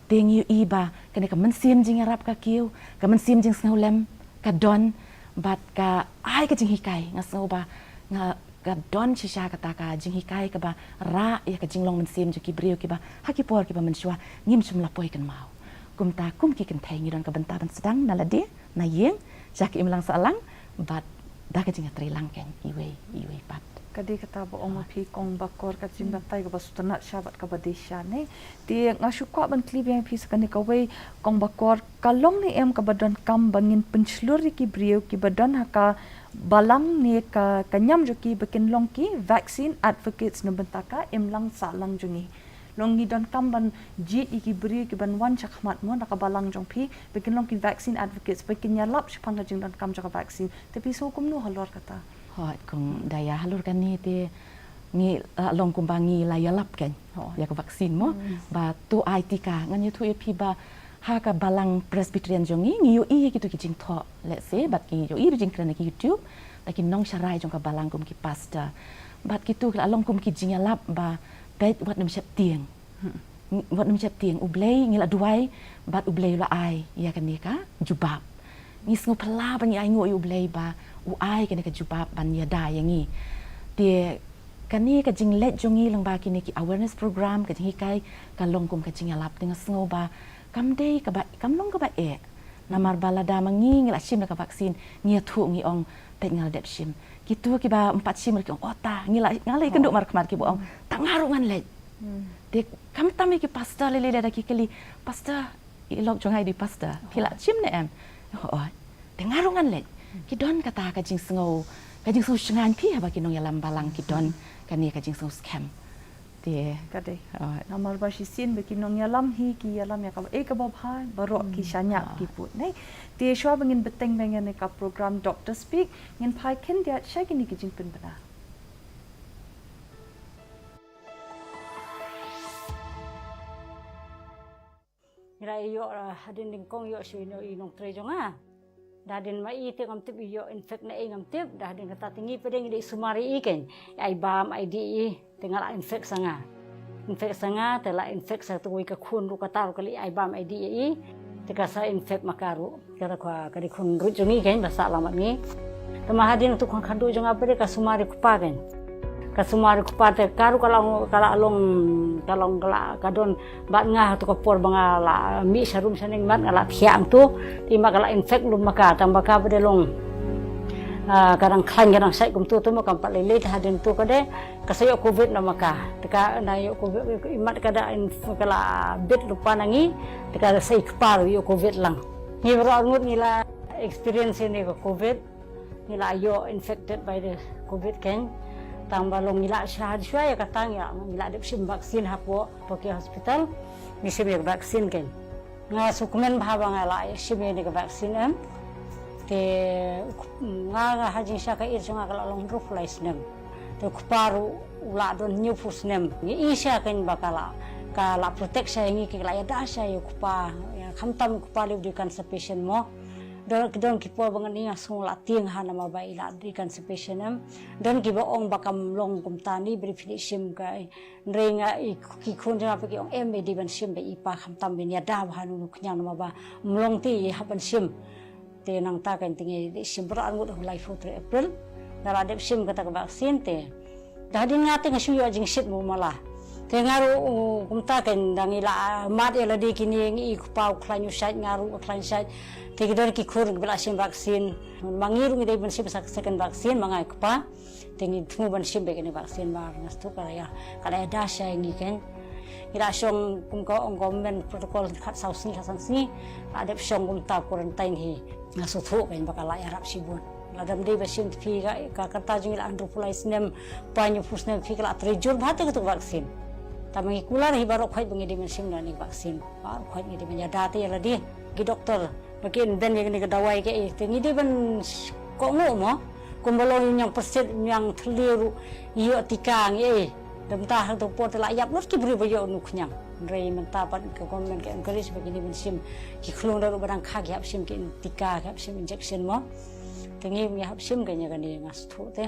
Te ngi ïohi ba kane ka mynsiem jingïarap ka kiew, ka mynsiem jingsngewlem ka don, bad ka ai ka jinghikai, nga sngew ba nga ka don shisha kata ka jinghikai kaba rah ïa ka jinglong mynsiem jong ki briew kiba ha ki por kiba mynshuwa ngim shym la poi kynmaw. Kumta kum ki kynthei ngi don ka bynta ban sdang na lade na ïing, sha ka imlang sahlang, bad da ka jingïatreilang kein iwei iwei pat. Ka dei kata ba ong ma phi Kong Bakor, ka jingbatai kaba sngewtynnat sha bad kaba dei sha ne. Te nga shu kwah ban kylli biang ïa phi sa kane kawei Kong Bakor, ka long ne em kaba donkam ba ngin pynshlur ïa ki briew kiba don ha ka balang ne ka, ka niam jong ki ba kin long ki vaccine advocates na bynta ka imlang sahlang jong ngi? Long ngi donkam ban jied ïa ki briew kiban wan shakhmat mo na ka balang jong phi ba kin long ki vaccine advocates, ba kin ïalap shaphang ka jingdonkam jong ka vaccine. Te phi sngew kumno halor kata? Hooid Kong Daya, halor kane te ngi, uh, long kumba ngi la ïalap kein ïa ka vaccine mo, ba to ai tika. Ngan ïathuh ïa phi ba ha ka balang Presbyterian jong ngi, ngi ïohi ïa kitu ki jingthoh, let's say, bad ngi ïohi ruh jingkren ha ki YouTube da ki nongsharai jong ka balang kum ki pastor. Bad kitu ki la long kum ki jingïalap ba peit, wat nym sheptieng. Wat nym sheptieng, U Blei ngi la duwai bad U Blei u la ai ïa kane ka jubab. Ngi sngew phylla ba ngi ainguh ïa U Blei ba u ai kane ka jubab ban ïada ïa ngi. Te kane ka jingleit jong ngi lyngba kine ki awareness program, ka jinghikai, ka long kum ka jingïalap. Te nga sngew ba kam dei kaba, kam long kaba eh. Namar ba lada ma ngi ngi la shim da ka vaccine, ngi ïathuh ngi ong peit nga la dep shim. Kitu kiba ym pat shim ruh ki ong, oh ta, ngi la, nga la ïakynduh markhmat kiba ong ta nga ruh ngan leit. Te khamtam ïa ki pastor lei lei lada ki kylli, pastor, i lok jong nga i dei pastor, phi la shim ne em? Oh, oh. Te nga ruh ngan leit. Ki don kata ka jingsngew, ka jingsngew shngaiñ phi haba ki nongïalam balang ki don kane ka jingsngew skhem. Te ka dei. Namar ba shisien ba ki nongïalam hi ki ïalam ïa kaba, eh, kaba bha, baroh ki shaniah ki pud ne. Te shuwa ba ngin bteng biang ïa kane ka program Doctor Speak, ngin phai khyndiat sha kine ki jingpynbna. Ngi la ïoh, ah, hadien nyngkong ïoh shuh ïa i nongtrei jong nga. Da hadien ma i te ngam tip i ïoh infect na i ngam tip. Da hadien kata te ngi pat de ngi la sumar ïa i kein. Ai bam ai dih ïa i te nga la infect sa nga. Infect sa nga te la infect sa tu ïa ka khun ruh kata ruh ka la ai bam ai dih ïa i. Te ka sa infect ma ka ruh. Ka dei ka, ka dei khun ruh jong ngi kein ba sah lang bad ngi. Te ma hadien tu khun khadduh jong nga pat de ka sumar ïa u kpa kein. Ka sumar ïa u kpa te ka ruh ka la, ka la long, ka long ka la, ka don bad nga ha tu ka por ba nga la mih sharum shaneng bad nga la thiah tu. Te ma ka la infect lum ma ka, tang ba ka pat de long, ah, ka dang khlaiñ ka dang shait kumtu, tu ma kam pat lei lei. Te hadien tu ka de ka sa ïoh covid na ma ka. Te ka na ïoh covid, i mat ka da inf-, ka la bit lypa na ngi. Te ka sa i kpa ruh ïoh covid lang. Ngi baroh arngut ngi la experience ïa kane ka covid. Ngi la ïoh infected by the covid kein. Tang ba long ngi la shah shuwa ïa kata ngi la, ngi la dep shim vaccine hapoh, hapoh ki hospital. Ngi shim ïa ka vaccine kein. Nga sngewkmen bha ba nga la shim ïa kane ka vaccine em. Te nga, nga ha jingshisha ka age jong nga ka la long hynriewphew lai snem. Te u kpa ruh u la don hynñiewphew snem. Ngi i shisha kein ba ka la, ka la protect shisha ïa ngi, ka la ïada shisha ïa u kpa. Ïa, khamtam u kpa lei u dei constipation mo. Don, don ki por ba ngan i nga sngew la tieng ha namar ba i la dei constipation em. Don kiba ong ba kam long kumta ne ba dei phi dei shim ka. Hynrei nga i, ki khun jong nga pat ki ong em, i dei ban shim ba i pa khamtam ban ïada bha ïa une u khñiang namar ba ym long te i hap ban shim. Te nangta kein te ngi dei shim baroh arngut ha u laiphew tarik April. Nga la dep shim kata ka vaccine te. Da hadien nga te nga shu ïoh jingshit mo mala. Te nga ruh, u, kumta kein da ngi la mad ïa lade kine, ngi i u kpa u khlaiñ u shait, nga ruh nga khlaiñ shait. Te ki don ki khun kiba la shim vaccine. Ma ngi ruh ngi dei ban shim sa second vaccine ma nga i kpa. Te ngi thmu ban shim beit kane vaccine ba nga sngewthuh ka la ïa, ka la ïada shisha ïa ngi kein. Ngi la shong kum ka ong government protocol khatsaw sngi, khatsan sngi. La dep shong kumta quarantine hi. Nga sngewthuh kein ba ka la ïarap shibun. Lada ym dei ba shim te phi ka, ka kyrta jong ngi la hynriewphew lai snem, hynñiewphew snem phi ka la trei jur bha te katu ka vaccine. Tang ma ngi kular hi baroh khoit ba ngi dei ban shim na kane ka vaccine. Baroh khoit ngi dei ban ïada te ïa lade. Ki doktor ba kin don ïa kane ka dawai kaei te ngi dei ban sh-, kohnguh mo. Kumba long ïa u ñiangpyrshit, ñiangthylli ruh, ïoh tika ngi ei. Da mynta ha katu ka por te la ïap lut ki briew ba ïoh une u khñiang. Hynrei mynta pat ka government ka encourage ba kine ban shim. Ki khlung da ruh ba dang kha ki hap shim ki tika, ki hap shim injection mo. Te ngi, ngi hap shim kein ïa kane, nga sngewthuh te.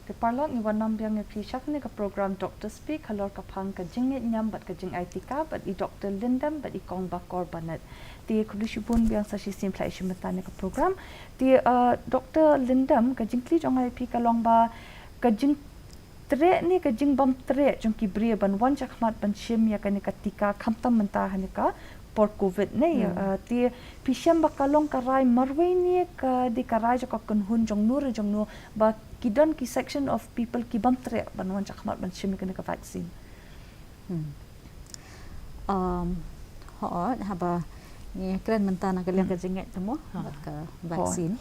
Te paralok, ngi wanlam biang ïa phi sha kane ka program Doctor Speak halor ka phang ka jingngeit niam bad ka jingai tika bad i Doktor Lyndam bad i Kong Bakor Bennett. Te khublei shibun biang sa shisien phi la ïashim bynta ïa kane ka program. Te, uh, Doktor Lyndam, ka jingkylli jong nga ïa phi ka long ba ka jing treh ne ka jingbym treh jong ki briew ban wan shakhmat ban shim ïa kane ka tika khamtam mynta ha kane ka por covid ne, hmm, uh, te phi shem ba ka long ka rai marwei ne ka dei ka rai jong ka kynhun jong no re jong no ba ki don ki section of people ki bym treh ban wan shakhmat ban shim ïa kane ka vaccine. Hmm. Um, hooid, haba ngi kren mynta na ka liang ka jingngeit te mo, ha, bad ka vaccine.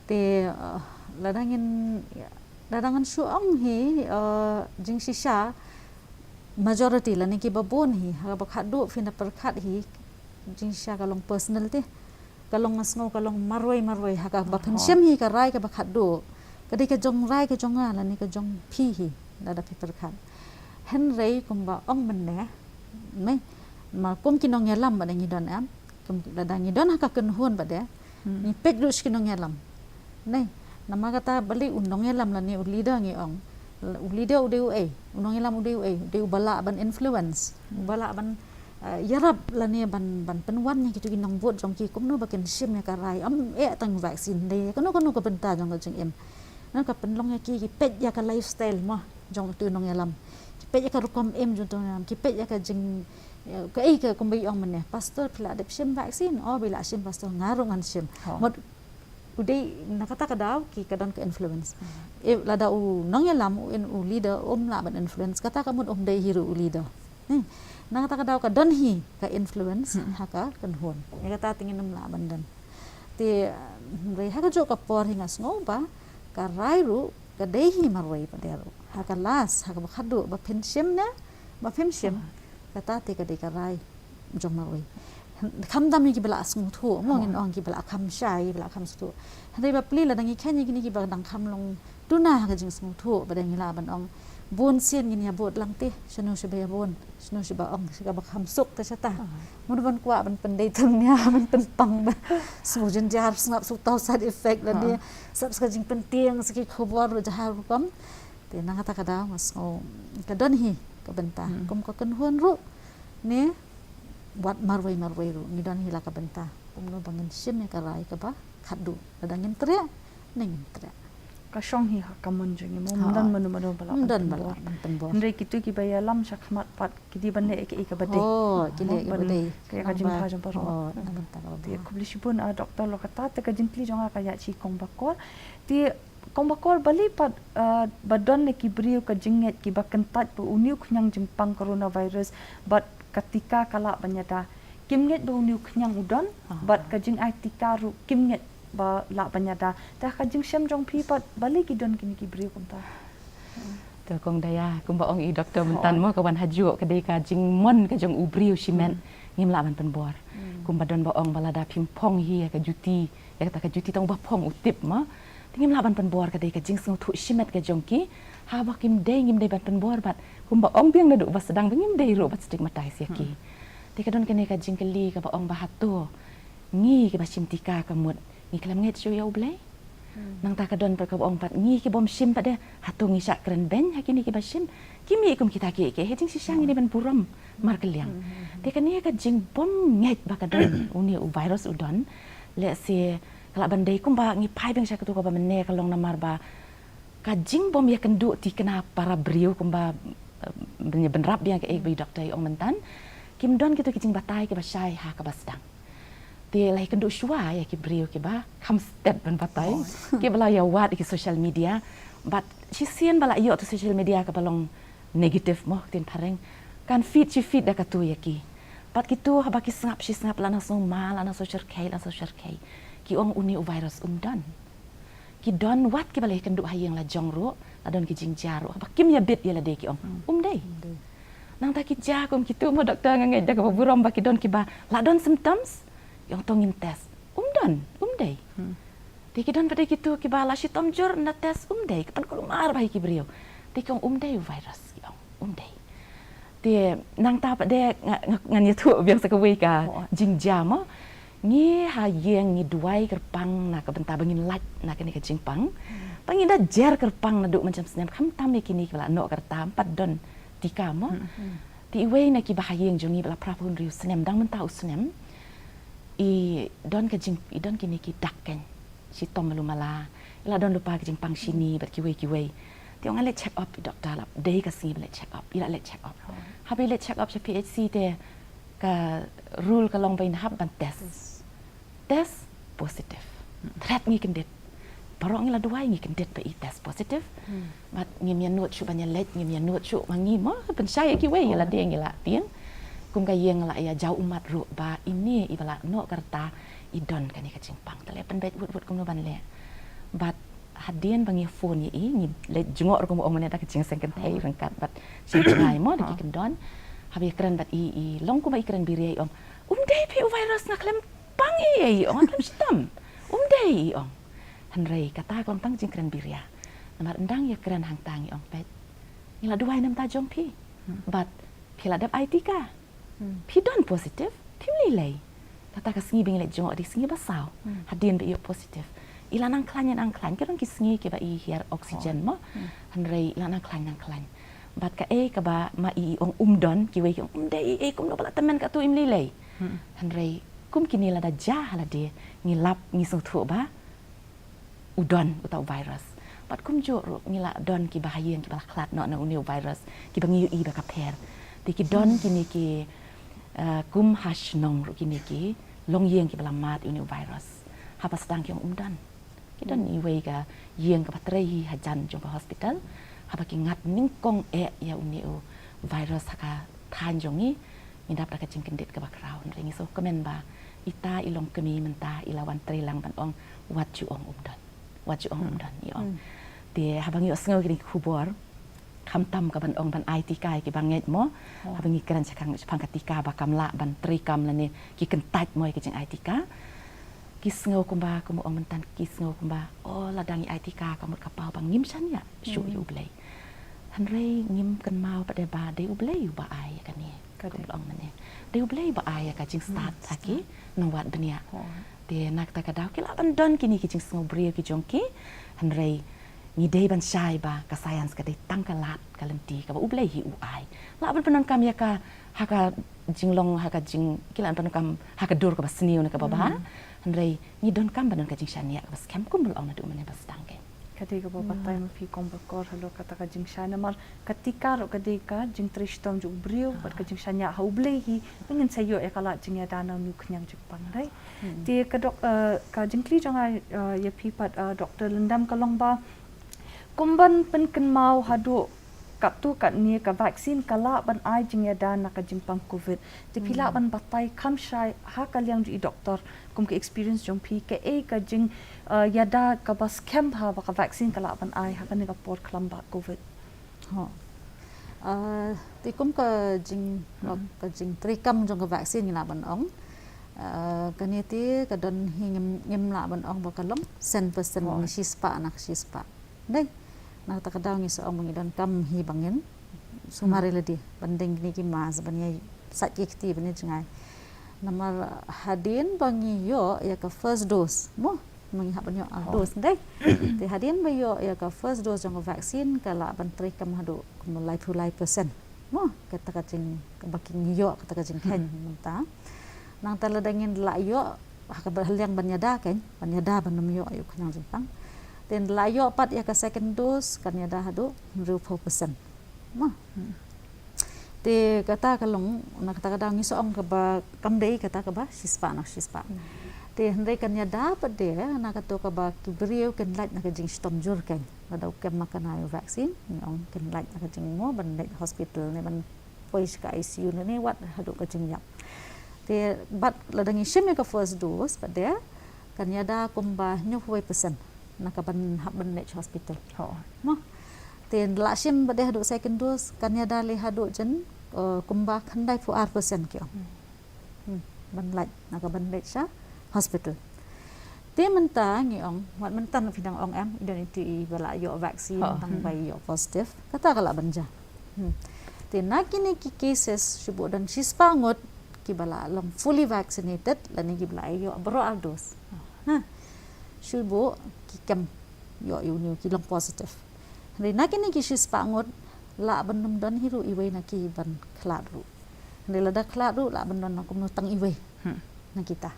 Te, uh, lada ngin, lada ngan shu ong hi, uh, jingshisha majority lane kiba bun hi, ha kaba khatduh phin da pyrkhat hi, jingshisha ka long personal te. Ka long nga sngew ka long marwei marwei ha kaba phin shim hi ka rai kaba khatduh. Ka dei ka jong rai ka jong nga lane ka jong phi hi lada phi pyrkhat. Hynrei kumba ong mynne, mei, ma kum ki nongïalam ba dang ngi don em, kum lada ngi don ha ka kynhun ba de, hmm, ngi peit ruh sha ki nongïalam. Nei, namar kata balei u nongïalam lane u leader ngi ong. U leader u dei uei, u nongïalam u dei uei, u dei uba lah ban influence, uba lah ban, eh, ïarap lane ban, ban pynwan ïa kitu ki nongbud jong ki kumno ba kin shim ïa ka rai. Ym eh tang vaccine, dei kano kano ka bynta jong ka jingim. Nang ka pynlong ïa ki, ki peit ïa ka lifestyle mo jong utu u nongïalam. Ki peit ïa ka rukom im jong utu u nongïalam, ki peit ïa ka jing, ïa kaei ka kumba i ong mynne. Pastor phi la dep shim vaccine, oh phi la shim pastor, nga ruh ngan shim. Mut u dei na kata ka daw ki ka don ka influence. Hmm. Eh, lada u nongïalam u in u leader um lah ban influence, kata ka mut um dei hi ruh u leader. Hmm. Na kata ka daw ka don hi ka influence, hmm, ha ka kynhun. Ïa kata te ngin ym lah ban don. Te, hynrei ha kajuh ka por hi nga sngew ba ka rai ruh ka dei hi marwei pat de ruh. Ha ka last, ha kaba khatduh ba phin shim ne ba phim shim. Hmm. Kata te ka dei ka rai jong marwei. Khamtam ïa kiba la sngewthuh mo, ngin ong kiba la kham shai, kiba la kham sngewthuh. Hynrei bapli lada ngi khein ïa kine kiba dang kham long duna ha ka jingsngewthuh, ba dang ngi lah ban ong bun sien ngin ïa bud lang te, shano shiba ïa bun, shano shiba ong, shi kaba kham suk te shata. Mut ban kwah ban pyndei tang nia, ban pynpang ba sngewjynjar, sngap sngewtaw side effect lane sap sa ka jingpyntieng sa ki khubor ba jahar rukom. Te na kata ka daw nga sngew ka don hi ka bynta. Hmm. Kum ka kynhun ruh ne wat marwei marwei ruh ngi don hi la ka bynta. Kumno ba ngin shim ïa ka rai kaba khatduh. Lada ngin treh ne ngin treh. Ka shong hi ha ka mon jong ngi mo, ym don mano mano ba lah ban pynbor. Hynrei kitu kiba ïalam shakhmat pat ki dei ban leh ïa kaei kaba dei. Oh, ki leh ïa kaba dei. Ka ïa ka jingthaw jong baroh. Oh, na ka bynta kaba dei. Te khublei shibun, ah, Doktor, halor kata te ka jingkylli jong nga ka ïa shi Kong Bakor. Te Kong Bakor, balei pat, ah, ba don na ki briew ka jingngeit kiba kyntait ba une u khñiang jingpang coronavirus bad ka tika ka lah ban ïada. Kim ngeit ba une u khñiang u don, bad ka jingai tika ruh kim ngeit ba lah ban ïada. Te ha ka jingshem jong phi pat balei ki don kine ki briew kumta? Te Kong Daya, kumba ong i doktor myntan mo, ka wan hajuh ka dei ka jingmon ka jong u briew shimet, ngim lah ban pynbor. Kumba don ba ong ba lada phim phong hi ïa ka juti, ïa kata ka juti tang ba phong u tip mo. Te ngim lah ban pynbor, ka dei ka jingsngewthuh shimet ka jong ki. Haba kim dei, ngim dei ban pynbor bad kumba ong biang naduh ba sdang ba ngim dei ruh ban stigmatize ïa ki. Te ka don kane ka jingkylli kaba ong ba hato ngi kiba shim tika ka mut ngi khlem ngeit shuh ïa U Blei. Nangta ka don pat kaba ong pat ngi ki bym shim pat de, hato ngi shah kren beiñ ha kine kiba shim. Ki mih kum kita kiei kiei, ha jingshisha ngi dei ban burom markylliang. Te kane ka jingbym ngeit ba ka don, une u virus u don. Lehse ka lah ban dei kumba ngi phai biang sha katu kaba mynne ka long namar ba ka jingbym ïakynduh thikna para briew kumba, eh, bynrap biang kaei ba i doktor i ong myntan. Kim don kito ki jingbatai kiba shai ha kaba sdang. Te la ïakynduh shuwa ïa ki briew kiba kham stet ban batai, kiba la ïawad ïa ki social media. Bad shisien ba la ïoh tu social media kaba long negative mo, ktien phareng, kan feed shi feed da katu ïa ki. Bad kito haba ki sngap shi sngap, la nang sngewma, la nang sngewshyrkhei, la nang sngewshyrkhei, ki ong une u virus um don. Ki don wat kiba la ïakynduh ha ïing la jong ruh, la don ki jingjia ruh, haba kim ïabit ïa lade ki ong um dei. Nangta ki jia kum kito mo doktor, nga ngeit da kaba burom ba ki don kiba la don symptoms, ki ong to ngin test. Um don, um dei. Te ki don pat de kito kiba la shitom jur, ynda test um dei, ki pynkulmar bha ïa ki briew. Te ki ong um dei u virus, ki ong um dei. Te nangta pat de nga, nga, ngan ïathuh biang sa kawei ka jingjia mo. Ngi ha ïing ngi duwai kyrpang na ka bynta ba ngin lait na kane ka jingpang. Ba ngin da jer kyrpang naduh mynshem snem, khamtam ïa kine kiba la noh ka rta, ym pat don tika mo. Te iwei na kiba ha ïing jong ngi ba la phra phew hynriew snem, dang mynta u snem, i don ka jing, i don kine ki dak keiñ, shitom malu mala, i la don lypa ka jingpang shini bad kiwei kiwei. Te ong, nga leit check up, i doktor, la dei ka sngi ba leit check up, i la leit check up. Haba i leit check up sha P H C te ka rule ka long ba in hap ban test. Test positive. Thret ngi kyndit. Baroh ngi la duwai, ngi kyndit ba i test positive. Bad ngim ïa nud shuh ban ïa leit, ngim ïa nud shuh ma ngi mo, pynshai ïa kiwei, ïa lade ngi la tieng. Kum ka ïing la ïa jaw ummat ruh ba ine iba la noh ka rta i don kane ka jingpang. Te leh pynbeit wut wut kumno ban leh. Bad hadien ba ngi phone ïa i, ngi leit jngoh ruh kumba ong mynne da ka jingseng kynthei ryngkat bad sngewthuh mo da ki kyndon. Haba ïa kren bad i, i long kumba i kren biria, i ong, um dei phi u virus, nga khlem pang ei ei, i ong, nga khlem shitom. Um dei, i ong. Hynrei kata ka long tang jingkren biria. Namar ynda ngi ïa kren hangta ngi ong, peit, ngi la duwai na ka bynta jong phi. Bad phi la dep ai tika. Phi don positive, phim lei lei. Kata ka sngi ba ngi leit jngoh, dei sngi ba saw. Hadien ba i ïoh positive, i la nang khlaiñ nang khlaiñ, ki don ki sngi kiba i hiar oxygen mo. Hynrei i la nang khlaiñ nang khlaiñ. Bad kaei kaba ma i i ong um don, kiwei ki ong um dei ei ei, kumno ba la tymmen katu, im lei lei. Hynrei kum kine lada jia ha lade, ngi lap, ngi sngewthuh ba u don uta u virus. Bad kumjuh ruh ngi la don kiba ha ïing kiba la khlad noh na une u virus, kiba ngi ïohi ba ka pher. Te ki don kine ki, eh, kum ha shnong ruh kine ki longïing kiba la mad ïa une u virus. Haba sdang ki ong um don. Ki don iwei ka ïing kaba trei hi hajan jong ka hospital. Haba ki ngat nyngkong eh ïa une u virus ha ka thaiñ jong ngi, ngi dap da ka jingkyndit kaba khraw. Hynrei ngi sngewkmen ba ita i longkmie mynta i la wan trei lang ban ong wat ju ong um don. Wat ju ong um don, i ong. Te haba ngi ïohsngew kine ki khubor, khamtam ka ban ong ban ai tika ïa kiba ngeit mo. Haba ngi kren shaphang, shaphang ka tika ba kam lah ban treikam lane ki kyntait mo ïa ki jingai tika. Ki sngew kumba, kumba ong myntan, ki sngew kumba, oh, lada ngi ai tika ka mut ka paw ba ngim shaniah shuh ïa U Blei. Hynrei ngim kynmaw pat de ba dei U Blei uba ai ïa kane. Kumba ong mynne, dei U Blei ba ai ïa ka jingstad ha ki nongwad bniah. Te na kata ka daw ki lah ban don kine ki jingsngewbriew ki jong ki. Hynrei ngi dei ban shai ba ka science ka dei tang ka lad ka lynti kaba U Blei hi u ai. Lah ban pyndonkam ïa ka ha ka jinglong, ha ka jing, ki lah ban pyndonkam ha ka dur kaba sniew ne kaba bha. Hynrei ngi donkam ban don ka jingshaniah kaba skhem kumba la ong naduh mynne ba sdang keiñ. Ka dei kaba batai ma phi Kong Bakor halor kata ka jingshai, namar ka tika ruh ka dei ka jingtrei shitom jong u briew bad ka jingshaniah ha U Blei hi ba ngin sa ïoh ïa ka lad jingïada na une u khñiang jingpang, dei. Te ka dok, eh, ka jingkylli jong nga, eh, ïa phi pat, eh, doktor, lyndam ka long ba kumban pynkynmaw haduh katto katne ka vaccine ka lah ban ai jingïada na ka jingpang covid. Te phi lah ban batai kham shai ha ka liang jong i doktor, kum ka experience jong phi, kaei ka jing, eh, ïada kaba skhem bha ba ka vaccine ka lah ban ai ha kane ka por khlem ba covid? Ho. Ah, te kum ka jing, ka jingtrei kam jong ka vaccine ngi lah ban ong. Ah, kane te ka don hi ngim, ngim lah ban ong ba ka long cent percent, ngi shispah na ka shispah. Dei. Na kata ka daw ngi sa ong ba ngi don kam hi ba ngin sumar ïa lade ban deng kine ki mask, ban ïa sait ki kti, ban ïa jngai. Namar hadien ba ngi ïoh ïa ka first dose, mo, ma ngi hap ban ïoh ar dose, dei. Te hadien ba ïoh ïa ka first dose jong ka vaccine, ka lah ban trei kam haduh kumno laiphew lai percent. Mo, kata ka jing, kaba ki ngi ïoh, kata ka jingkheiñ mynta. Nangta lada ngin lah ïoh ha kaba liang ban ïada, kheiñ ban ïada ban ym ïoh ïa u khñiang jingpang. Te lah ïoh pat ïa ka second dose, kan ïada haduh hynriewphew percent. Mo. Te kata ka long, na kata ka daw ngi sa ong kaba kam dei kata kaba shispah na shispah. Te hynrei kan ïada pat de na kato kaba ki briew kin lait na ka jingshitom jur, kheiñ. Lada u kem ma kane u vaccine, ngi ong kin lait na ka jingmo ban leit hospital ne ban poi sha ka I C U ne, ne wat haduh ka jingïap. Te bad lada ngi shim ïa ka first dose pat de, kan ïada kumba hynñiewphew percent na kaban hap ban leit hospital. Ho. Mo. Te lah shim pat de haduh second dose, kan ïada lei haduh jan, eh, kumba khyndaiphew ar percent ki ong. Hmm. Ban lait na kaban leit sha hospital. Te mynta ngi ong, wat mynta na phi dang ong em, i don iti i ba lah ïoh vaccine tang ba ïoh positive. Kata ka lah ban jia. Hmm. Te na kine ki cases shu buh don shispah ngut kiba lah long fully vaccinated, lane kiba lah ïoh baroh ar dose. Ha. Shu buh ki kem ïoh ïa une u, ki long positive. Hynrei na kine ki shispah ngut lah ban ym don hi ruh iwei na ki ban khlad ruh. Hynrei lada khlad ruh lah ban don na kumno tang iwei na kita.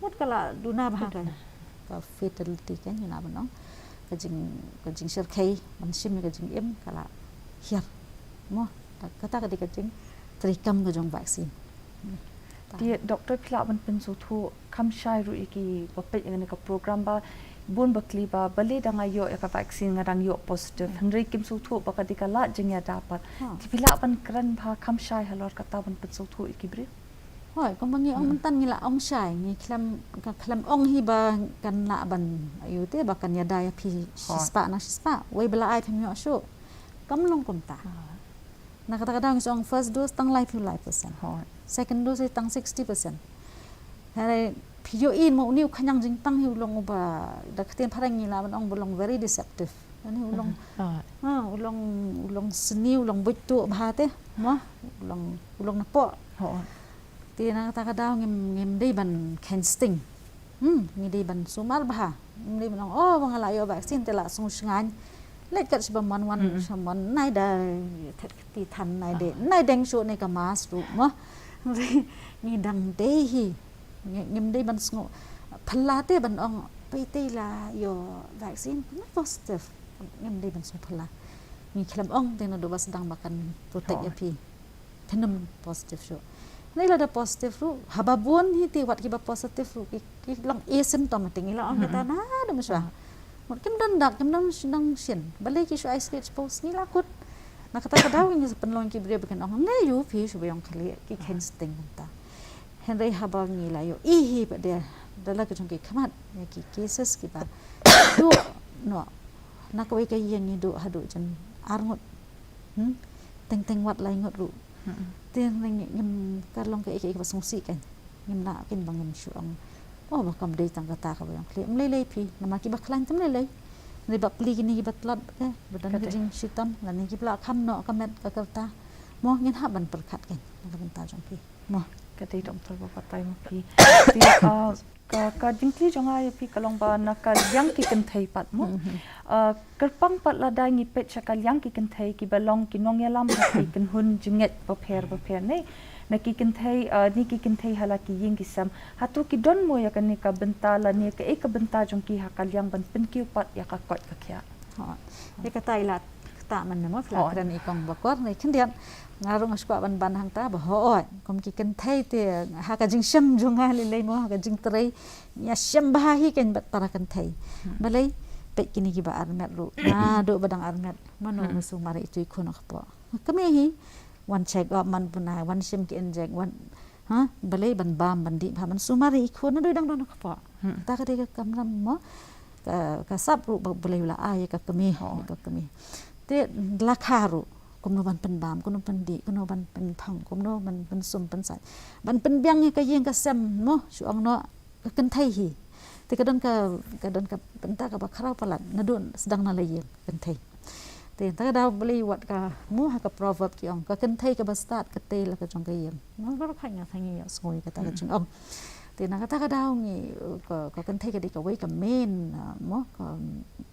Mut ka lah duna bha ka, ka fatality, kheiñ, ngi lah ban ong. Ka jing, ka jingshyrkhei ban shim ïa ka jingim ka lah hiar. Mo, kata ka dei ka jingtrei kam ka jong vaccine. Te Doctor, phi lah ban pynsngewthuh kham shai ruh ïa kiba peit ïa kane ka program ba bun ba kylli ba balei da nga ïoh ïa ka vaccine nga dang ïoh positive. Hynrei kim sngewthuh ba ka dei ka lad jingïada pat. Te phi lah ban kren bha kham shai halor kata ban pynsngewthuh ïa ki briew. Hooid, kumba ngi ong mynta ngi lah ong shai, ngi khlem, ka khlem ong hi ba kan lah ban, ïoh te ba kan ïada ïa phi shispah na shispah. Wei ba la ai phim ïoh shuh. Kam long kumta. Na kata ka daw ngi sa ong first dose tang laiphew lai percent. Second dose tang sixty percent. Hynrei phi ïohi mo une u khñiang jingpang hi u long uba da ka ktien phareng ngi lah ban ong ba long very deceptive. Ani u long, ha, u long, u long sniew, u long buit tuh bha te, mo, u long, u long napoh. Te na kata ka daw ngim, ngim dei ban kheiñ sting. Hmm, ngi dei ban sumar bha. Ngim dei ban ong, oh, ba nga la ïoh vaccine te la sngew shngaiñ. Leit kat shaba mon wan, shaba mon nai da thet kti than nai de, nai deng shuh ne ka mask ruh, mo. Ngi dang dei hi. Ngi, ngim dei ban sngew phylla te ban ong, phi te la ïoh vaccine, phi positive. Ngim dei ban sngew phylla. Ngi khlem ong te naduh ba sdang ba kan protect ïa phi. Phin ym positive shuh. Hynrei lada positive ruh, haba bun hi te wat kiba positive ruh, ki, ki long asymptomatic, ngi la ong kita naduh mynshuwa. Mut kim don dak, kim don sdang shin. Balei ki shu isolate shiphew sngi la kut. Na kata ka daw ngi sa pynlong ki briew ba kin ong, ne ïoh phi shu ba ïong khlieh, ki kheiñ sting mynta. Hynrei haba ngi la ïohi pat de da la ka jong ki khmat ïa ki cases kiba duh noh. Na kawei ka ïing ngi duh haduh jan ar ngut. Hmm? Teng teng wat lai ngut ruh. Te ngi ngim, ka long kaei kaei kaba sngewsih kan. Ngim lah kin ba ngin shu ong, oh, ba kam dei tang kata kaba ïong khlieh. Ym lei lei phi, namar kiba khlaiñ te ym lei lei. Ngi ba plie kine kiba tlot, eh, ba don ka jingshitom, lane kiba la kham noh ka met ka kyrta. Mo, ngin hap ban pyrkhat kan na ka bynta jong phi. Mo. Ka dei, Doctor, ba batai ma phi. Te, ah, ka, ka jingkylli jong nga ïa phi ka long ba na ka liang ki kynthei pat, mo. Ah, kyrpang pat lada ngi peit sha ka liang ki kynthei kiba long ki nongïalam ha ki kynhun jingngeit bapher bapher ne. Na ki kynthei, ah, ne ki kynthei ha la ki ïing ki sem. Hato ki don mo ïa kane ka bynta lane kaei ka bynta jong ki ha ka liang ban pynkiew pat ïa ka koit ka khiah. Hooid. Ïa kata i la ktah mynne mo, phi la kren i kong Bakor, ne khyndiat nga ruh nga shu kwah ban ban hangta ba hooid, kum ki kynthei te ha ka jingshem jong nga lei lei mo, ha ka jingtrei ngi ïashem bha hi kan bad para kynthei. Balei? Peit kine kiba armet ruh, naduh ba dang armet mano ba sumar ïa itu i khun ha kpoh. Kmie hi wan check up man bnai, wan shim ki injek, wan Ha, balei ban bam ban dih bha ban sumar ïa i khun naduh dang don ha kpoh. Kata ka dei ka kamram mo. Ka, ka sap ruh ba balei la ai ïa ka kmie, ïa ka kmie. Te la kha ruh, kumno ban pynbam, kumno pyndih, kumno ban pynphang, kumno ban pynsum pynsait, ban pynbiang ïa ka ïing ka sem, mo, shu ong noh, ka kynthei hi. Te ka don ka, ka don ka bynta kaba khraw palat, naduh sdang na la ïing, kynthei. Te ta ka daw balei wat ka, mo, ha ka proverb ki ong, ka kynthei kaba stad ka tei la ka jong ka ïing. Nga ruh kha nga thangi ïa sngew ïa kata ka jingong. Te na kata ka daw ngi, ka, ka kynthei ka dei kawei ka main, ah, mo, ka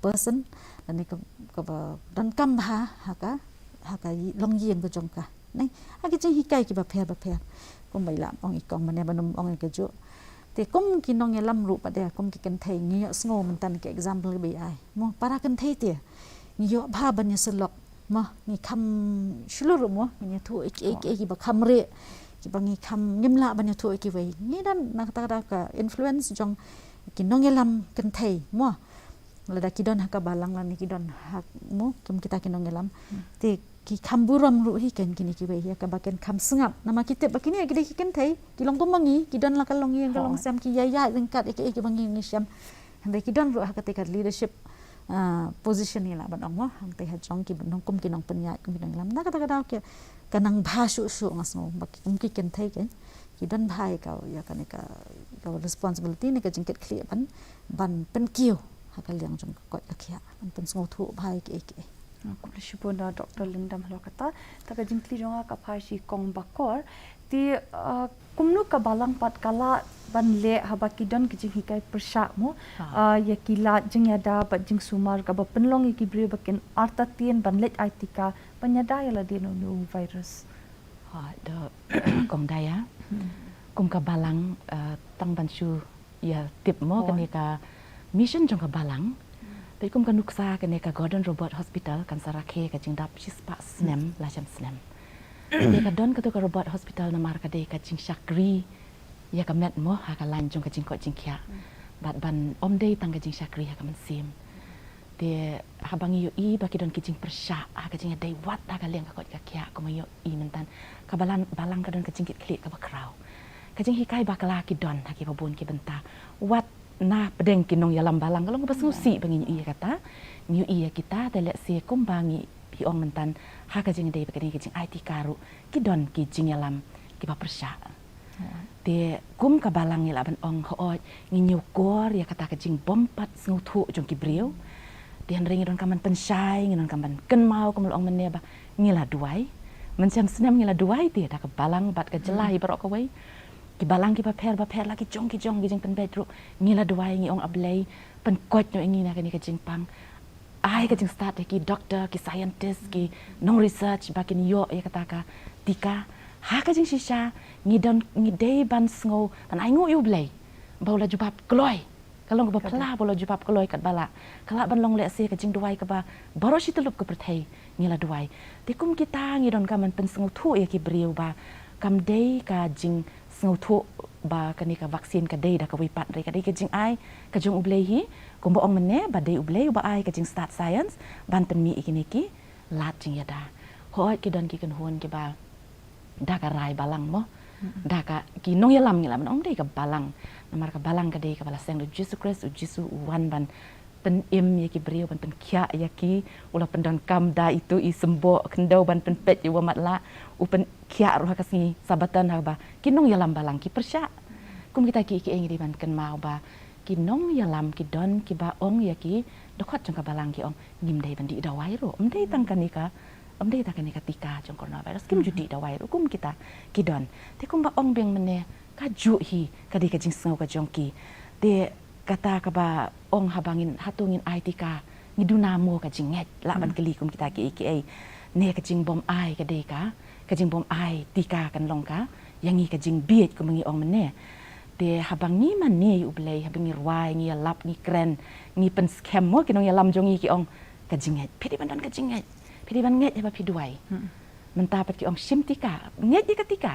person, lane ka, kaba donkam bha ha ka, ha ka long ïing ka jong ka. Nai, ha ki jinghikai kiba pher ba pher. Kumba i la ong i kong mynne ban ym ong ïa kajuh. Te kum ki nongïalam ruh pat de, kum ki kynthei, ngi ïohsngew mynta ki example ba i ai. Mo, para kynthei te ngi ïoh bha ban ïasyllok. Mo, ngi kham shlur ruh, mo, ngi ïathuh ïa kiei kiei kiba kham rieh, kiba ngi kham, ngim lah ban ïathuh ïa kiwei. Ngi don na kata ka daw ka influence jong ki nongïalam kynthei, mo. Lada ki don ha ka balang lane ki don ha, mo, kum kita ki nongïalam. Te ki kham burom ruh hi kein kine kiwei ïa kaba kin kham sngap. Namar ki tip ba kine ki dei ki kynthei, ki long kum ma ngi, ki don la ka longïing ka longsem, ki ïaid ïaid ryngkat ïa kiei kiba ngi, ngi shem. Hynrei ki don ruh ha kata ka leadership, ah, position, ngi lah ban ong, mo, hangtei ha jong ki nong, kum ki nongpynïaid, kum ki nongïalam. Na kata ka daw ki, ka nang bha shuh shuh nga sngew ba ki, kum ki kynthei kein, ki don bha ïa ka, ïa kane ka, ka responsibility ne ka jingkitkhlieh ban, ban pynkiew ha ka liang jong ka koit ka khiah, ban pynsngewthuh bha ïa kiei kiei. Ah, khublei shibun, ah, Doctor Lyngdoh, halor kata. Ta ka jingkylli jong nga ka phai sha i Kong Bakor. Te, ah, kumno ka balang pat ka lah ban leh haba ki don ki jinghikai pyrshah, mo? Ah, ïa ki lad jingïada bad jingsumar kaba pynlong ïa ki briew ba kin artatien ban leit ai tika ban ïada ïa lade na une u virus. Ha, da, Kong Daya. Kum ka balang, ah, tang ban shu ïa tip, mo, kane ka mission jong ka balang. Peit kum ka nuksa kane ka Gordon Roberts Hospital kan sa rakhe ka jingdap shispah snem, la shem snem. Te ka don kato ka Roberts Hospital namar ka dei ka jingshakri ïa ka met, mo, ha ka lain jong ka jingkoit jingkhiah. Bad ban ym dei tang ka jingshakri ha ka mynsiem. Te haba ngi ïohi ba ki don ki jingpyrshah ha ka jingïadei wat ha ka liang ka koit ka khiah, kumba ngi ïohi mynta, ka balang, balang ka don ka jingkitkhlieh kaba khraw. Ka jinghikai bakla ki don ha kiba bun ki bynta. Wat na pdeng ki nongïalam balang ka long kaba sngewsih ba ngi ïohi ïa kata. Ngi ïohi ïa kita, te lehse kumba ngi ong mynta, ha ka jingïadei bad kane ka jingai tika ruh ki don ki jingïalam kiba pyrshah. Te kum ka balang ngi lah ban ong, hooid, ngi ñiewkor ïa kata ka jingbympat sngewthuh jong ki briew. Te hynrei ngi donkam ban pynshai, ngi donkam ban kynmaw, kum la ong mynne, ba ngi la duwai. Mynshem snem ngi la duwai te da ka balang bad ka jylla hi baroh kawei. Ki balang kiba pher ba pher, la ki jong ki jong ki jingpynbeit ruh, ngi la duwai, ngi ong, A Blei, pynkoit noh ïa ngi na kane ka jingpang. Ai ka jingstad ïa ki doctor, ki scientist, ki nong research ba kin ïoh ïa kata ka tika. Ha ka jingshisha ngi don, ngi dei ban sngew, ban ainguh ïa U Blei ba u la jubab kloi. Ka long kaba phylla ba u la jubab kloi katba lah. Ka lah ban long lehse ka jingduwai kaba baroh shi tyllup ka pyrthei ngi la duwai. Te kum kita ngi donkam ban pynsngewthuh ïa ki briew ba kam dei ka jing sngewthuh ba kane ka vaccine ka dei da kawei pat, hynrei ka dei ka jingai ka jong U Blei hi, kumba ong mynne, ba dei U Blei uba ai ka jingstad science ban pynmih ïa kine ki lad jingïada. Hooid, ki don ki kynhun kiba da ka rai balang, mo. Da ka, ki nongïalam ngi lah ban ong, ym dei ka balang. Namar ka balang ka dei kaba la seng da U Jisu Khrist, U Jisu u wan ban pynim ïa ki briew, ban pynkhiah ïa ki, u la pyndonkam da itu i symboh khyndew ban pynpeit ïa u matlah, u pynkhiah ruh ha ka sngi Sabbaton, haba ki nongïalam balang ki pyrshah. Kum kita ki, ki ïa ngi dei ban kynmaw ba ki nongïalam ki don kiba ong ïa ki dkhot jong ka balang, ki ong, ngim dei ban dih dawai ruh. Ym dei tang kane ka, ym dei tang kane ka tika jong coronavirus, kim ju dih dawai ruh, kum kita ki don. Te kumba ong biang mynne, kajuh hi ka dei ka jingsngew ka jong ki. Te kata kaba ong, haba ngin, hato ngin ai tika, ngi duna mo ka jingngeit, lah ban kylli kum kita kiei kiei. Ne ka jingbym ai ka dei ka, ka jingbym ai tika kan long ka ïa ngi ka jingbieit, kumba ngi ong mynne. Te haba ngi mane ïa U Blei, haba ngi rwai, ngi ïalap, ngi kren, ngi pynskhem, mo, ki nongïalam jong ngi ki ong, ka jingngeit, phi dei ban don ka jingngeit, phi dei ban ngeit haba phi duwai. Mynta pat ki ong shim tika, ngeit ïa ka tika.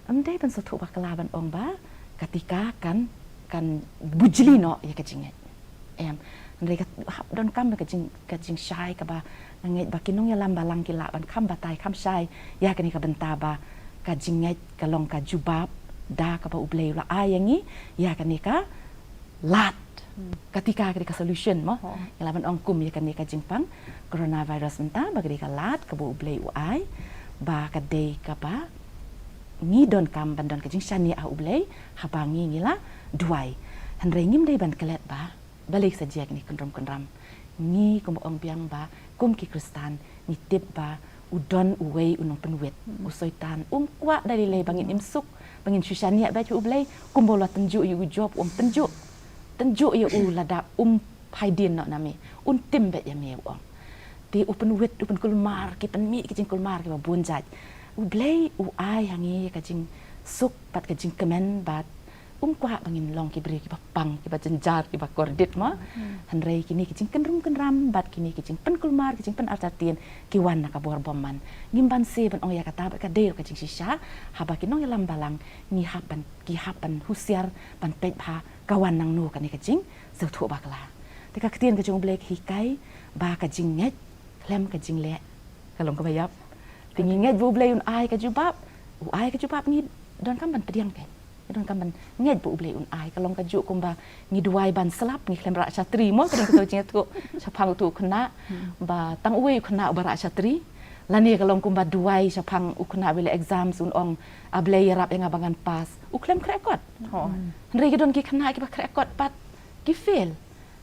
Ym dei ban sngewthuh bakla ban ong ba ka tika kan, kan bujli noh ïa ka jingngeit. Em, hynrei ka hap donkam ka jing, ka jingshai kaba nga ngeit ba ki nongïalam balang ki lah ban kham batai, kham shai ïa kane ka bynta ba ka jingngeit ka long ka jubab da kaba U Blei u la ai ïa ngi ïa kane ka lad ka tika ka dei ka solution mo. Ngi lah ban ong kum ïa kane ka jingpang coronavirus mynta ba ka dei ka lad kaba U Blei u ai ba ka dei kaba ngi donkam ban don ka jingshaniah ha U Blei haba ngi ngi la duwai. Hynrei ngim dei ban klet ba balei sa jia kine ki kynrum kynram. Ngi kumba ong biang ba kum ki Khristan ngi tip ba u don uwei u nongpynwit, u Soitan. Um kwah da lei lei ba ngin im suk, ba ngin shu shaniah beit ha U Blei, kumba u la tynjuh ïa u Job, um tynjuh, tynjuh ïa u lada um phai dien noh na me, un tim beit ïa me, u ong. Te u pynwit, u pynkulmar, ki pynmih ki jingkulmar kiba bun jait. U Blei u ai ha ngi ka jingsuk bad ka jingkmen bad um kwah ba ngin long ki briew kiba pang, kiba jynjar, kiba kordit mo. Hynrei kine ki jingkynrum kynram bad kine ki jingpynkulmar, ki jingpynartatien ki wan na ka bor bymman. Ngim banse ban ong ïa kata bad ka dei ruh ka jingshisha haba ki nongïalam balang ngi hap ban, ki hap ban husiar ban peit bha ka wan nangno kane ka jingsngewthuh bakla. Te ka ktien ka jong U Blei ka hikai ba ka jingngeit khlem ka jingleh ka long kaba ïap. Te ngi ngeit ba U Blei un ai ka jubab, u ai ka jubab, ngi donkam ban pdiang, ka ngi donkam ban ngeit ba U Blei un ai. Ka long kajuh kumba ngi duwai ban slap, ngi khlem rah shatri mo, ka dei kato ka jingïathuh shaphang uto u khynnah ba tang uwei u khynnah uba rah shatri. Lane ka long kumba duwai shaphang u khynnah uba leh exams, un ong, A Blei, ïarap ïa nga ba ngan pass. U khlem khreh kot. Hynrei ki don ki khynnah kiba khreh kot pat ki fail.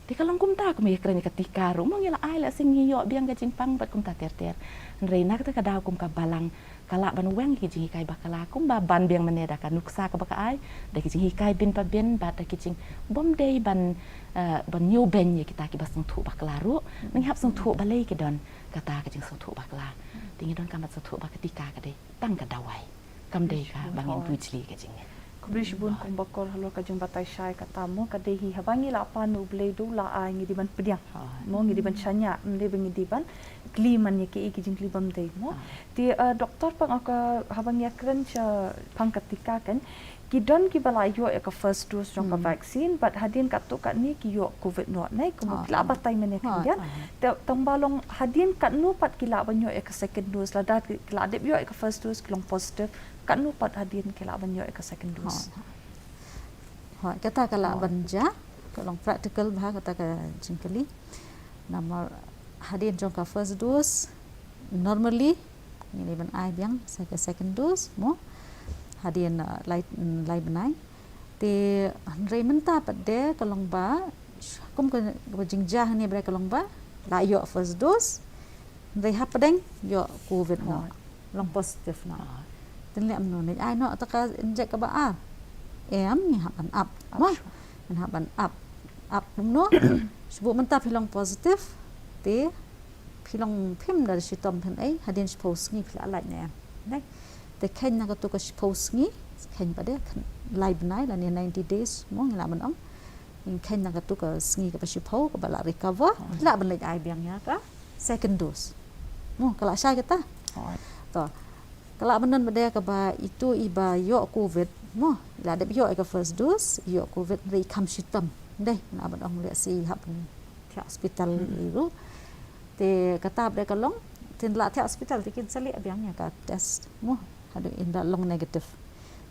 Te ka long kumta, kum ïa kren ïa ka tika ruh mo, ngi la ai, la sing, ngi ïoh biang ka jingpang bad kumta ter ter. Hynrei na kata ka daw kum ka balang ka lah ban weng ki jinghikai bakla, kumba ban biang mynne da ka nuksa kaba ka ai, da ki jinghikai bin pa bin bad da ki jing, bym dei ban, eh, ban ñiewbeiñ ïa kita kiba sngewthuh bakla ruh. Ngi hap sngewthuh balei ki don kata ka jingsngewthuh bakla. Te ngi donkam ban sngewthuh ba ka tika ka dei tang ka dawai, kam dei kaba ngin bujli ka jingngeit. Khublei shibun Kong Bakor halor ka jingbatai shai kata mo, ka dei hi haba ngi la pan U Blei u la ai, ngi dei ban pdiang mo, ngi dei ban shaniah, ym dei ba ngi dei ban kylli man ïa kiei ki jingkylli bym dei mo. Te, eh, doktor, pat nga ka, haba ngi ïakren shaphang ka tika, kan, ki don kiba la ïoh ïa ka first dose jong ka vaccine bad hadien katto katne ki ïoh covid noh, ne, kumba ki la batai mynne khyndiat. Te tang ba long hadien katno pat ki lah ban ïoh ïa ka second dose, lada ki la dep ïoh ïa ka first dose ki long positive, katno pat hadien ki lah ban ïoh ïa ka second dose? Hooid, kata ka lah ban jia, ka long practical bha kata ka jingkylli. Namar hadien jong ka first dose normally ngi dei ban ai biang sa ka second dose mo, hadien, uh, lai, lai bnai. Te hynrei mynta pat de ka long ba kum ka, ka jingjia hangne ba de ka long ba la ïoh first dose, hynrei hapdeng ïoh covid noh, long positive noh. Te leh kumno, ngin ai noh kata ka injek kaba ar? Em, ngi hap ban ap mo, ngi hap ban ap. Ap kumno? Shu buh mynta phi long positive, te phi long phim da shitom phin ei, hadien shiphew sngi phi la lait ne em? Te kheiñ na katu ka shiphew sngi, kheiñ pat de, lai bnai lane ninety days mo ngi lah ban ong. Kheiñ na katu ka sngi kaba shiphew kaba la recover, phi lah ban leit ai biang ïa ka second dose mo. Ka lah shai kata? To, ka lah ban don pat de kaba itu iba ïoh covid mo, i la dep ïoh ïa ka first dose, i ïoh covid, hynrei i kham shitom. Dei, ngi lah ban ong lehse i hap ban thiah hospital ruh. Te kata pat de ka long, te ynda la thiah hospital te kin sa leh biang ïa ka test mo, haduh ynda long negative.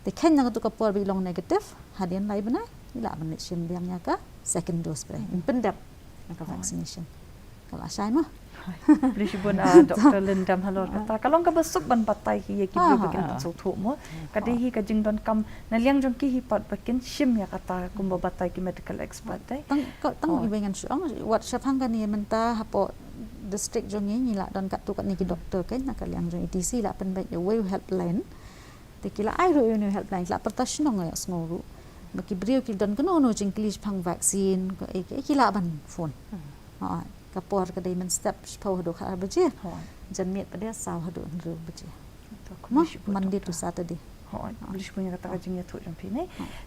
Te kheiñ na katu ka por ba i long negative, hadien lai bnai i lah ban leit shim biang ïa ka second dose pat de, pyndep ïa ka vaccination. Ka lah shai mo. Khublei shibun, ah, Doktor Lyndam halor kata. Ka long kaba suk ban batai hi ïa ki briew ba kin pynsngewthuh mo. Ka dei hi ka jingdonkam na liang jong ki hi pat ba kin shim ïa kata kumba batai ki medical expert te. Tang, tang iba ngan shu ong, wat shaphang kane mynta hapoh district jong ngi, ngi la don katto katne ki doktor, kan, na ka liang jong E T C la pynbeit ïa uwei u helpline. Te ki la ai ruh ïa une u helpline, ki la pyrta shnong ïa sngew ruh. Ba ki briew ki don kano kano jingkylli shaphang vaccine, ko, eh, ki, ki lah ban phone. Hooid, ka por ka dei mynstep shiphew haduh khatar baje. Janmiet pat de saw haduh hynriew baje. Mo, Monday to Saturday. Hooid, khublei shibun ïa kata ka jingïathuh jong phi, ne.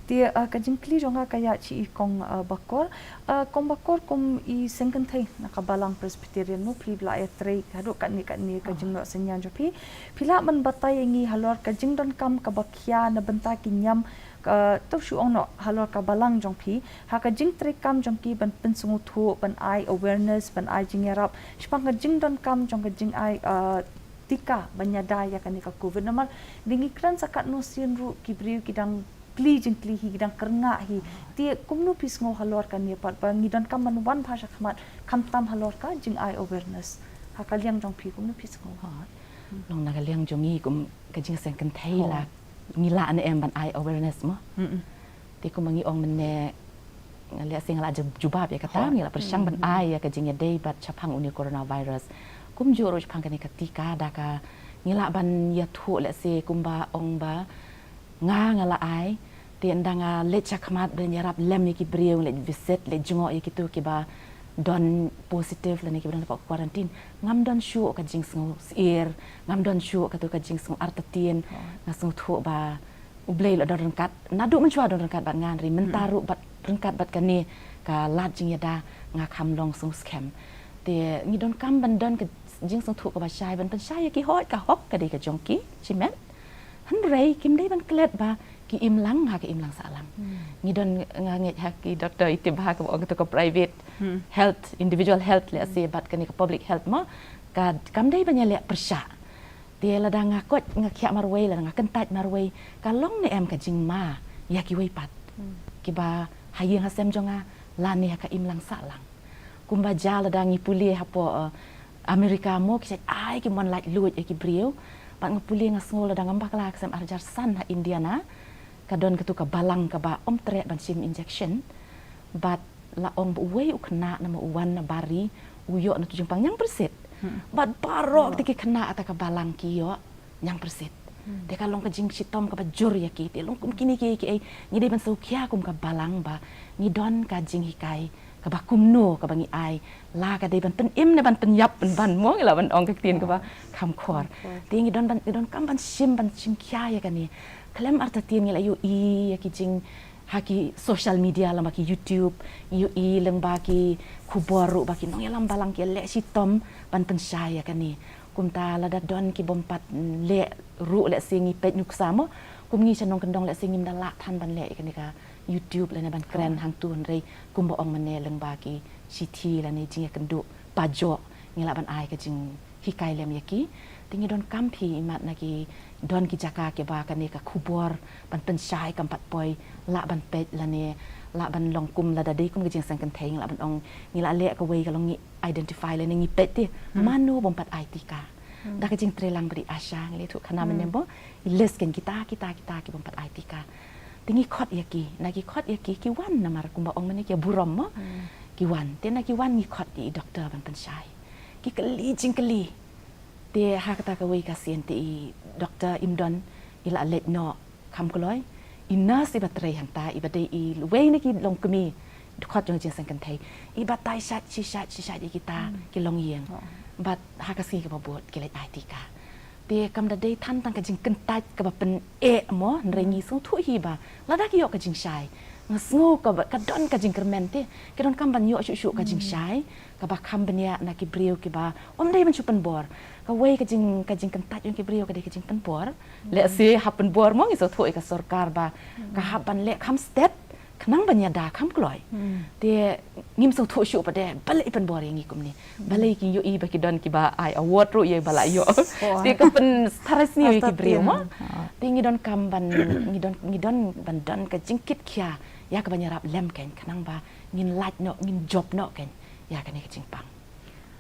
Te, ah, ka jingkylli jong nga ka ïa shi i Kong, ah, Bakor. Ah, Kong Bakor, kum i seng kynthei na ka Balang Presbyterian mo, phi la ïatrei haduh katne katne ka jingnoh synñiang jong phi. Phi lah ban batai ïa ngi halor ka jingdonkam kaba khia na bynta ki niam, ka, to shu ong noh halor ka balang jong phi, ha ka jingtreikam jong ki ban pynsngewthuh, ban ai awareness, ban ai jingïarap shaphang ka jingdonkam jong ka jingai, ah, tika ban ïada ïa kane ka covid. Namar ngi kren sa katno sien ruh ki briew ki dang kli jingkli hi, ki dang kyrngah hi. Te kumno phi sngew halor kane pat ba ngi donkam ban wan bha sha khmat khamtam halor ka jing ai awareness? Ha ka liang jong phi kumno phi sngew? Ha. Long na ka liang jong ngi kum ka jingseng kynthei la ngi lah ne em ban ai awareness mo. Te kumba ngi ong mynne, nga leh sing la jubab ïa kata, ngi la pyrshang ban ai ïa ka jingïadei bad shaphang une u coronavirus. Kumjuh ruh shaphang kane ka tika, da ka ngi lah ban ïathuh leh sing kumba ong ba nga nga la ai, te ynda nga leit sha khmat ban ïarap lem ïa ki briew, leit visit, leit jngoh ïa kitu kiba don positive lane kiba don hapoh quarantine, ngam don shuh ka jingsngew syier, ngam don shuh katu ka jingsngew artatien. Nga sngewthuh ba U Blei la don ryngkat, naduh mynshuwa don ryngkat bad nga, hynrei mynta ruh bad ryngkat bad kane ka lad jingïada nga kham long sngewskhem. Te ngi donkam ban don ka jingsngewthuh kaba shai, ban pynshai ïa ki hok, ka hok ka dei ka jong ki shimet. Hynrei kim dei ban klet ba ki imlang ha ka imlang sahlang. Ngi don, nga ngeit ha ki doktor i tip bha kaba ong katu ka private health, individual health leh sing bad kane ka public health mo. Ka kam dei ban ïaleh pyrshah. Te lada nga koit nga khiah marwei, lada nga kyntait marwei, ka long ne em ka jingma ïa kiwei pat kiba ha ïing ha sem jong nga lane ha ka imlang sahlang. Kumba jia lada ngi pule hapoh, eh, America mo, ki shait ai ki mon laitluid ïa ki briew. Bad nga pule nga sngew lada ngam bakla ka snem arhajar san ha Indiana, ka don katu ka balang kaba ym treh ban shim injection. Bad la ong ba uwei u khynnah namar u wan na bar ri, u ïoh na tu jingpang ñiangpyrsit. Bad baroh kata ki khynnah kata ka balang ki ïoh ñiangpyrsit. Te ka long ka jingshitom kaba jur ïa ki, te long kum kine ki, ki, eh, ngi dei ban sngewkhia kum ka balang ba ngi don ka jinghikai kaba kumno kaba ngi ai, la ka dei ban pynim ne ban pynïap pynban mo, ngi lah ban ong ka ktien kaba kham khor. Te ngi don ban, ngi donkam ban shim, ban shim khia ïa kane. Khlem artatien ngi la ïohi ïa ki jing ha ki social media, lem bad ki YouTube, ngi ïohi lem bad ki khubor ruh ba ki nongïalam balang ki leh shitom ban pynshai ïa kane. Kumta lada don ki bym pat leh ruh leh sing ngi peit nuksa mo. Kum ngi sha nongkyndong leh sing ngim da lah than ban leh ïa kane ka YouTube lane ban kren hangtu, hynrei kumba ong mynne lem bad ki shithi lane jingïakynduh pajoh ngi lah ban ai ka jinghikai lem ïa ki. Te ngi donkam phi imat na ki don ki jaka kiba kane ka khubor ban pynshai kam pat poi, lah ban peit lane lah ban long kum lada dei kum ka jingseng kynthei ngi lah ban ong, ngi lah leh kawei ka long ngi identify lane ngi peit te mano bym pat ai tika. Da ka jingtreilang ba dei ASHA, ngi la ïathuh khana mynne mo, i list keiñ kita, kita, kita ki bym pat ai tika. Te ngi khot ïa ki, na ki khot ïa ki, ki wan namar kumba ong mynne ki burom mo. Ki wan, te na ki wan ngi khot ïa i doktor ban pynshai. Ki kylli jingkylli. Te ha kata kawei ka sien te i doktor im don, i la leit noh kham kloi. I nurse iba trei hangta, iba dei iwei na ki longkmie dkhot jong ka jingseng kynthei, i batai shait shi shait shi shait ïa kita ki longïing. Bad ha ka sngi kaba bud ki leit ai tika. Te kam da dei than tang ka jingkyntait kaba pyneh mo, hynrei ngi sngewthuh hi ba lada ki ïoh ka jingshai, nga sngew kaba ka don ka jingkyrmen te, ki donkam ban ïoh shuh shuh ka jingshai kaba kham bniah na ki briew kiba ym dei ban shu pynbor. Kawei ka jing, ka jingkyntait jong ki briew ka dei ka jingpynbor. Lehse hap pynbor mo, ngi sngewthuh ïa ka sorkar ba ka hap ban leh kham stet khnang ban ïada kham kloi. Te ngim sngewthuh shuh pat de balei pynbor ïa ngi kumne. Balei ki ïohi ba ki don kiba ai award ruh ïa ba la ïoh. Te ka pyntharai sniew ïa ki briew mo. Te ngi donkam ban, ngi don, ngi don ban don ka jingkit khia ïa kaba ngi ïarap lem keiñ khnang ba ngin lait noh, ngin jop noh keiñ ïa kane ka jingpang.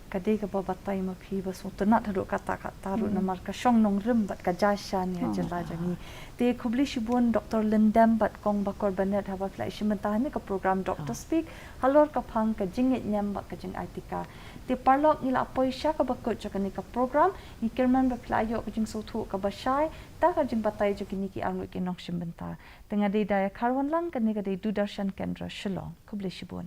Ka dei kaba batai ma phi ba sngewtynnat haduh katta katta ruh namar ka shong nongrim bad ka jia sha ne ha jylla jong ngi. Te khublei shibun Doktor Lyndem bad Kong Bakor Bennett haba phi la ïashim bynta ha kane ka program Doctor Speak halor ka phang ka jingngeit niam bad ka jingai tika. Te paralok, ngi la poi sha kaba kut jong kane ka program, ngi kyrmen ba phi la ïoh ka jingsngewthuh kaba shai da ka jingbatai jong kine ki arngut ki nongshim bynta. Te nga dei Daya Kharwanlang, kane ka dei Doordarshan Kendra Shillong. Khublei shibun.